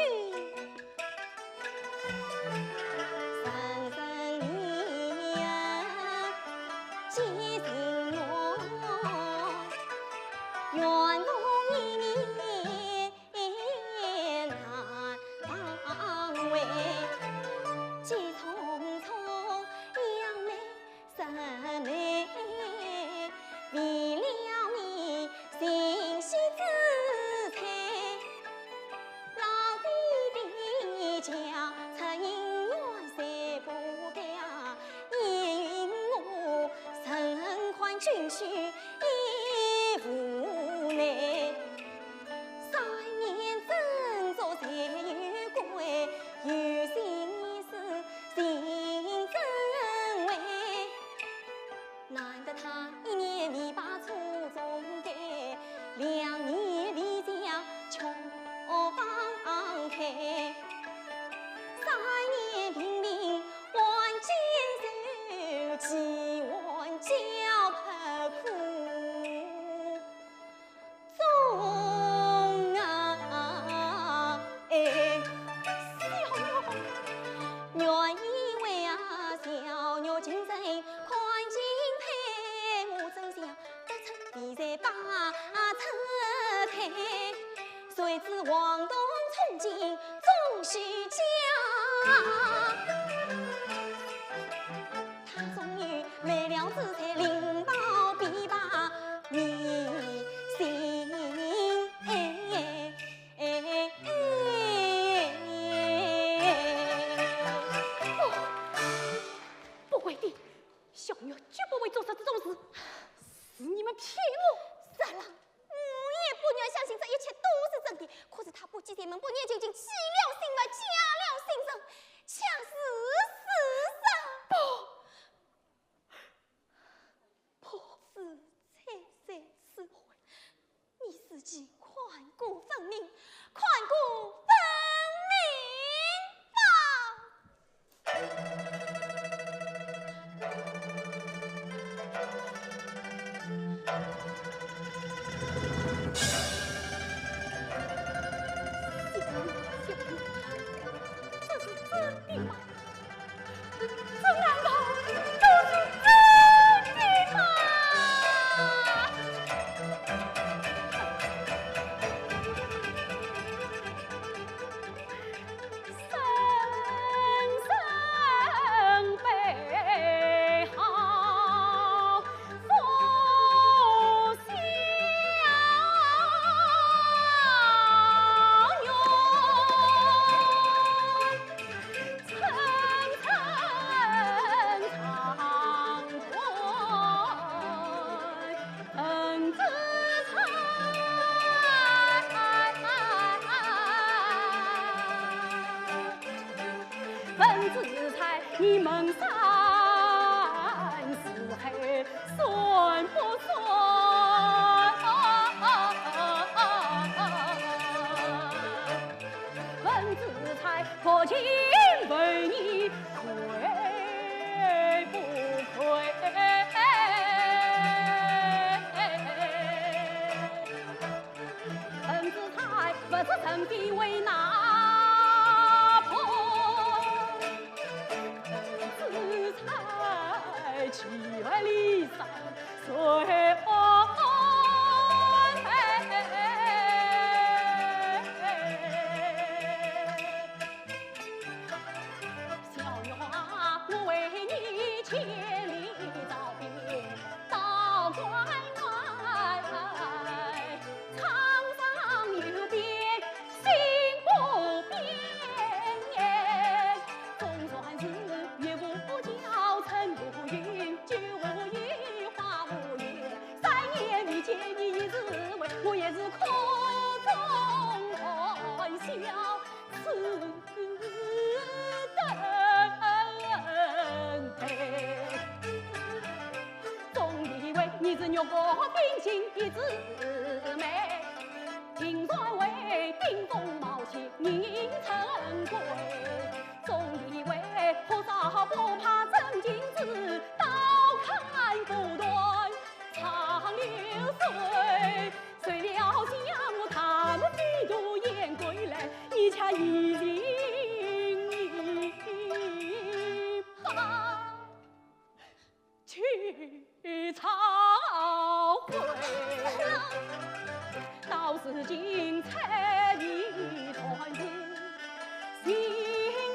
不，不会的，小玉绝不会做出这种事，是你们骗我。三郎，我也不愿相信这一切都是真的，可是他不计前嫌，不念旧情，起了心来，假了心肠，恰似是……不， 不知采萍是谁，你自己看个分明，看个分明吧。这是真的吗？ 这难道都是真的吗？你是玉骨冰心一枝梅，金山为顶峰冒起人称贵。总以为火烧不怕真金子，刀砍不断长流水。谁料想我他们飞渡雁归来，你却一人一把。 去草灰，到如今才一团，心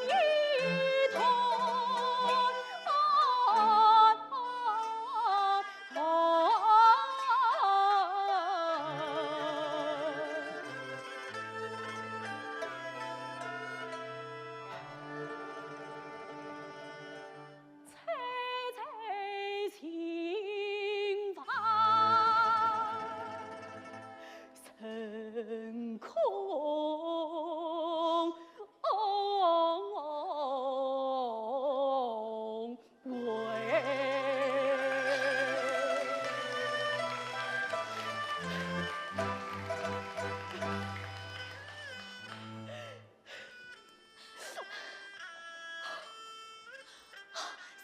一团。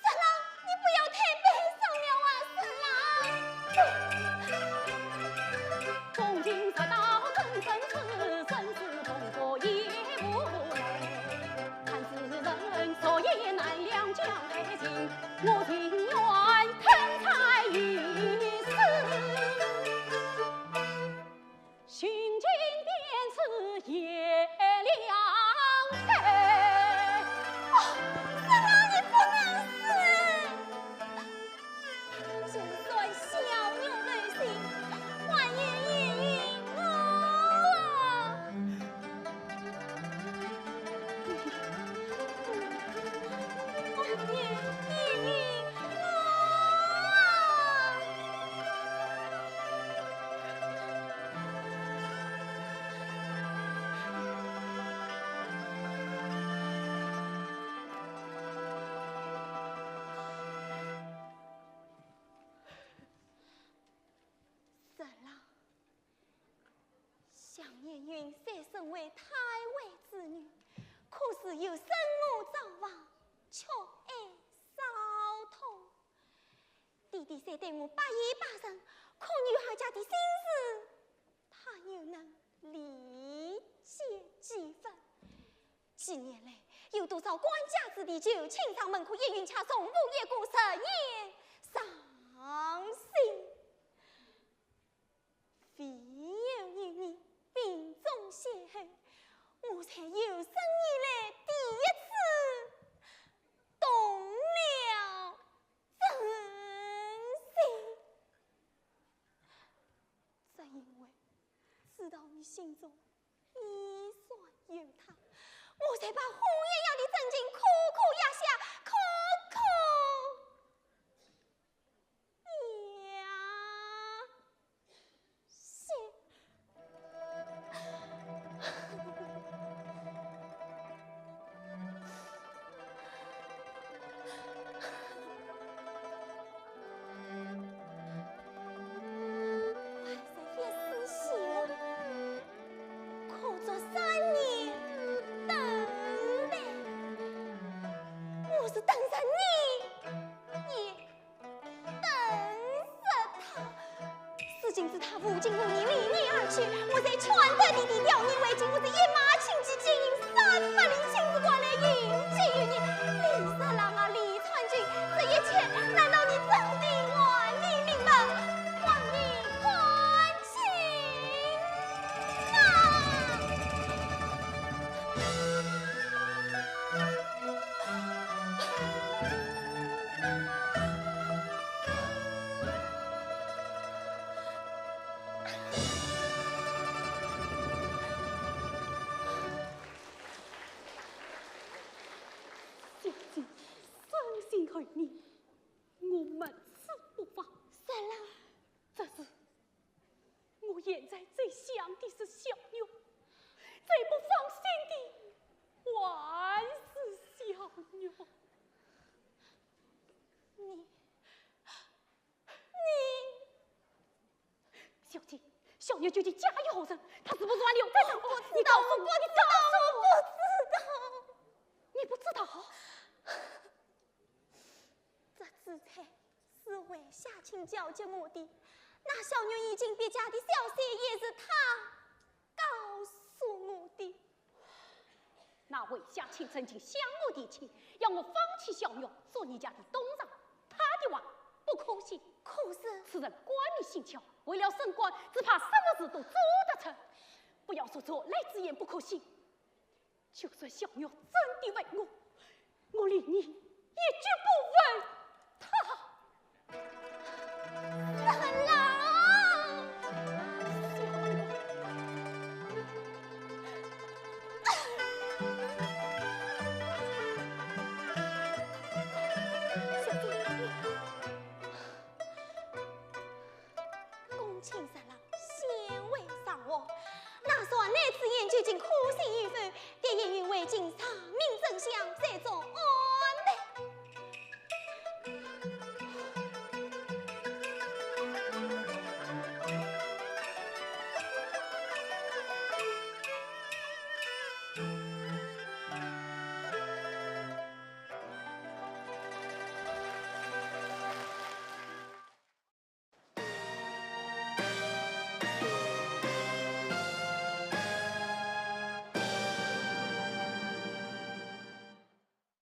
沈浪，你不要太悲伤了啊，沈浪。从今说到人生事，生死同过也无奈。看世人昨夜难了江海情，我情愿吞菜与死。 寻金殿处夜两杯。哦，沈浪，你不能死！就算小女不幸，还有你我。还有你我。 沈浪，想燕云虽身为太尉之女，可是有生母造化，却爱少痛。 爹爹虽对我百依百顺，可女儿家的心事，他又能理解几分？几年来，有多少官家子弟求亲上门，可燕云却从无一个实言上心。唯有燕云病重先后，我才有生以来第一次动了 真心。正因为知道你心中依然有他，我才把火一样的真情苦苦压下，苦苦压 心。还是一丝希望，苦做三年等待，我是等着你，你 等着他。如今知他无情无义离你而去，我才劝得爹爹调你回京，我是一马轻骑，金银三百两亲自赶来迎接于你。李三郎啊，李川君，这一切难道你真的还未明白？还未看清吗？小姐，小玉究竟嫁与何人？她是不是还留在场？你告诉我，你告诉我。我不知道。你不知道？这紫菜是魏夏卿交给我的，那小玉已经别家的消息也是他告诉我的。那魏夏卿曾经向我提亲，要我放弃小玉做你家的东床，他的话不可信。可是此人官名姓邱，为了升官，只怕什么事都做得成。不要说这类之言不可信，就算小玉真的问我，我连你也绝不问她。三郎！小姐，公卿三郎，先回上话。那船内之言究竟可信与否？爹因为未经查明真相，在中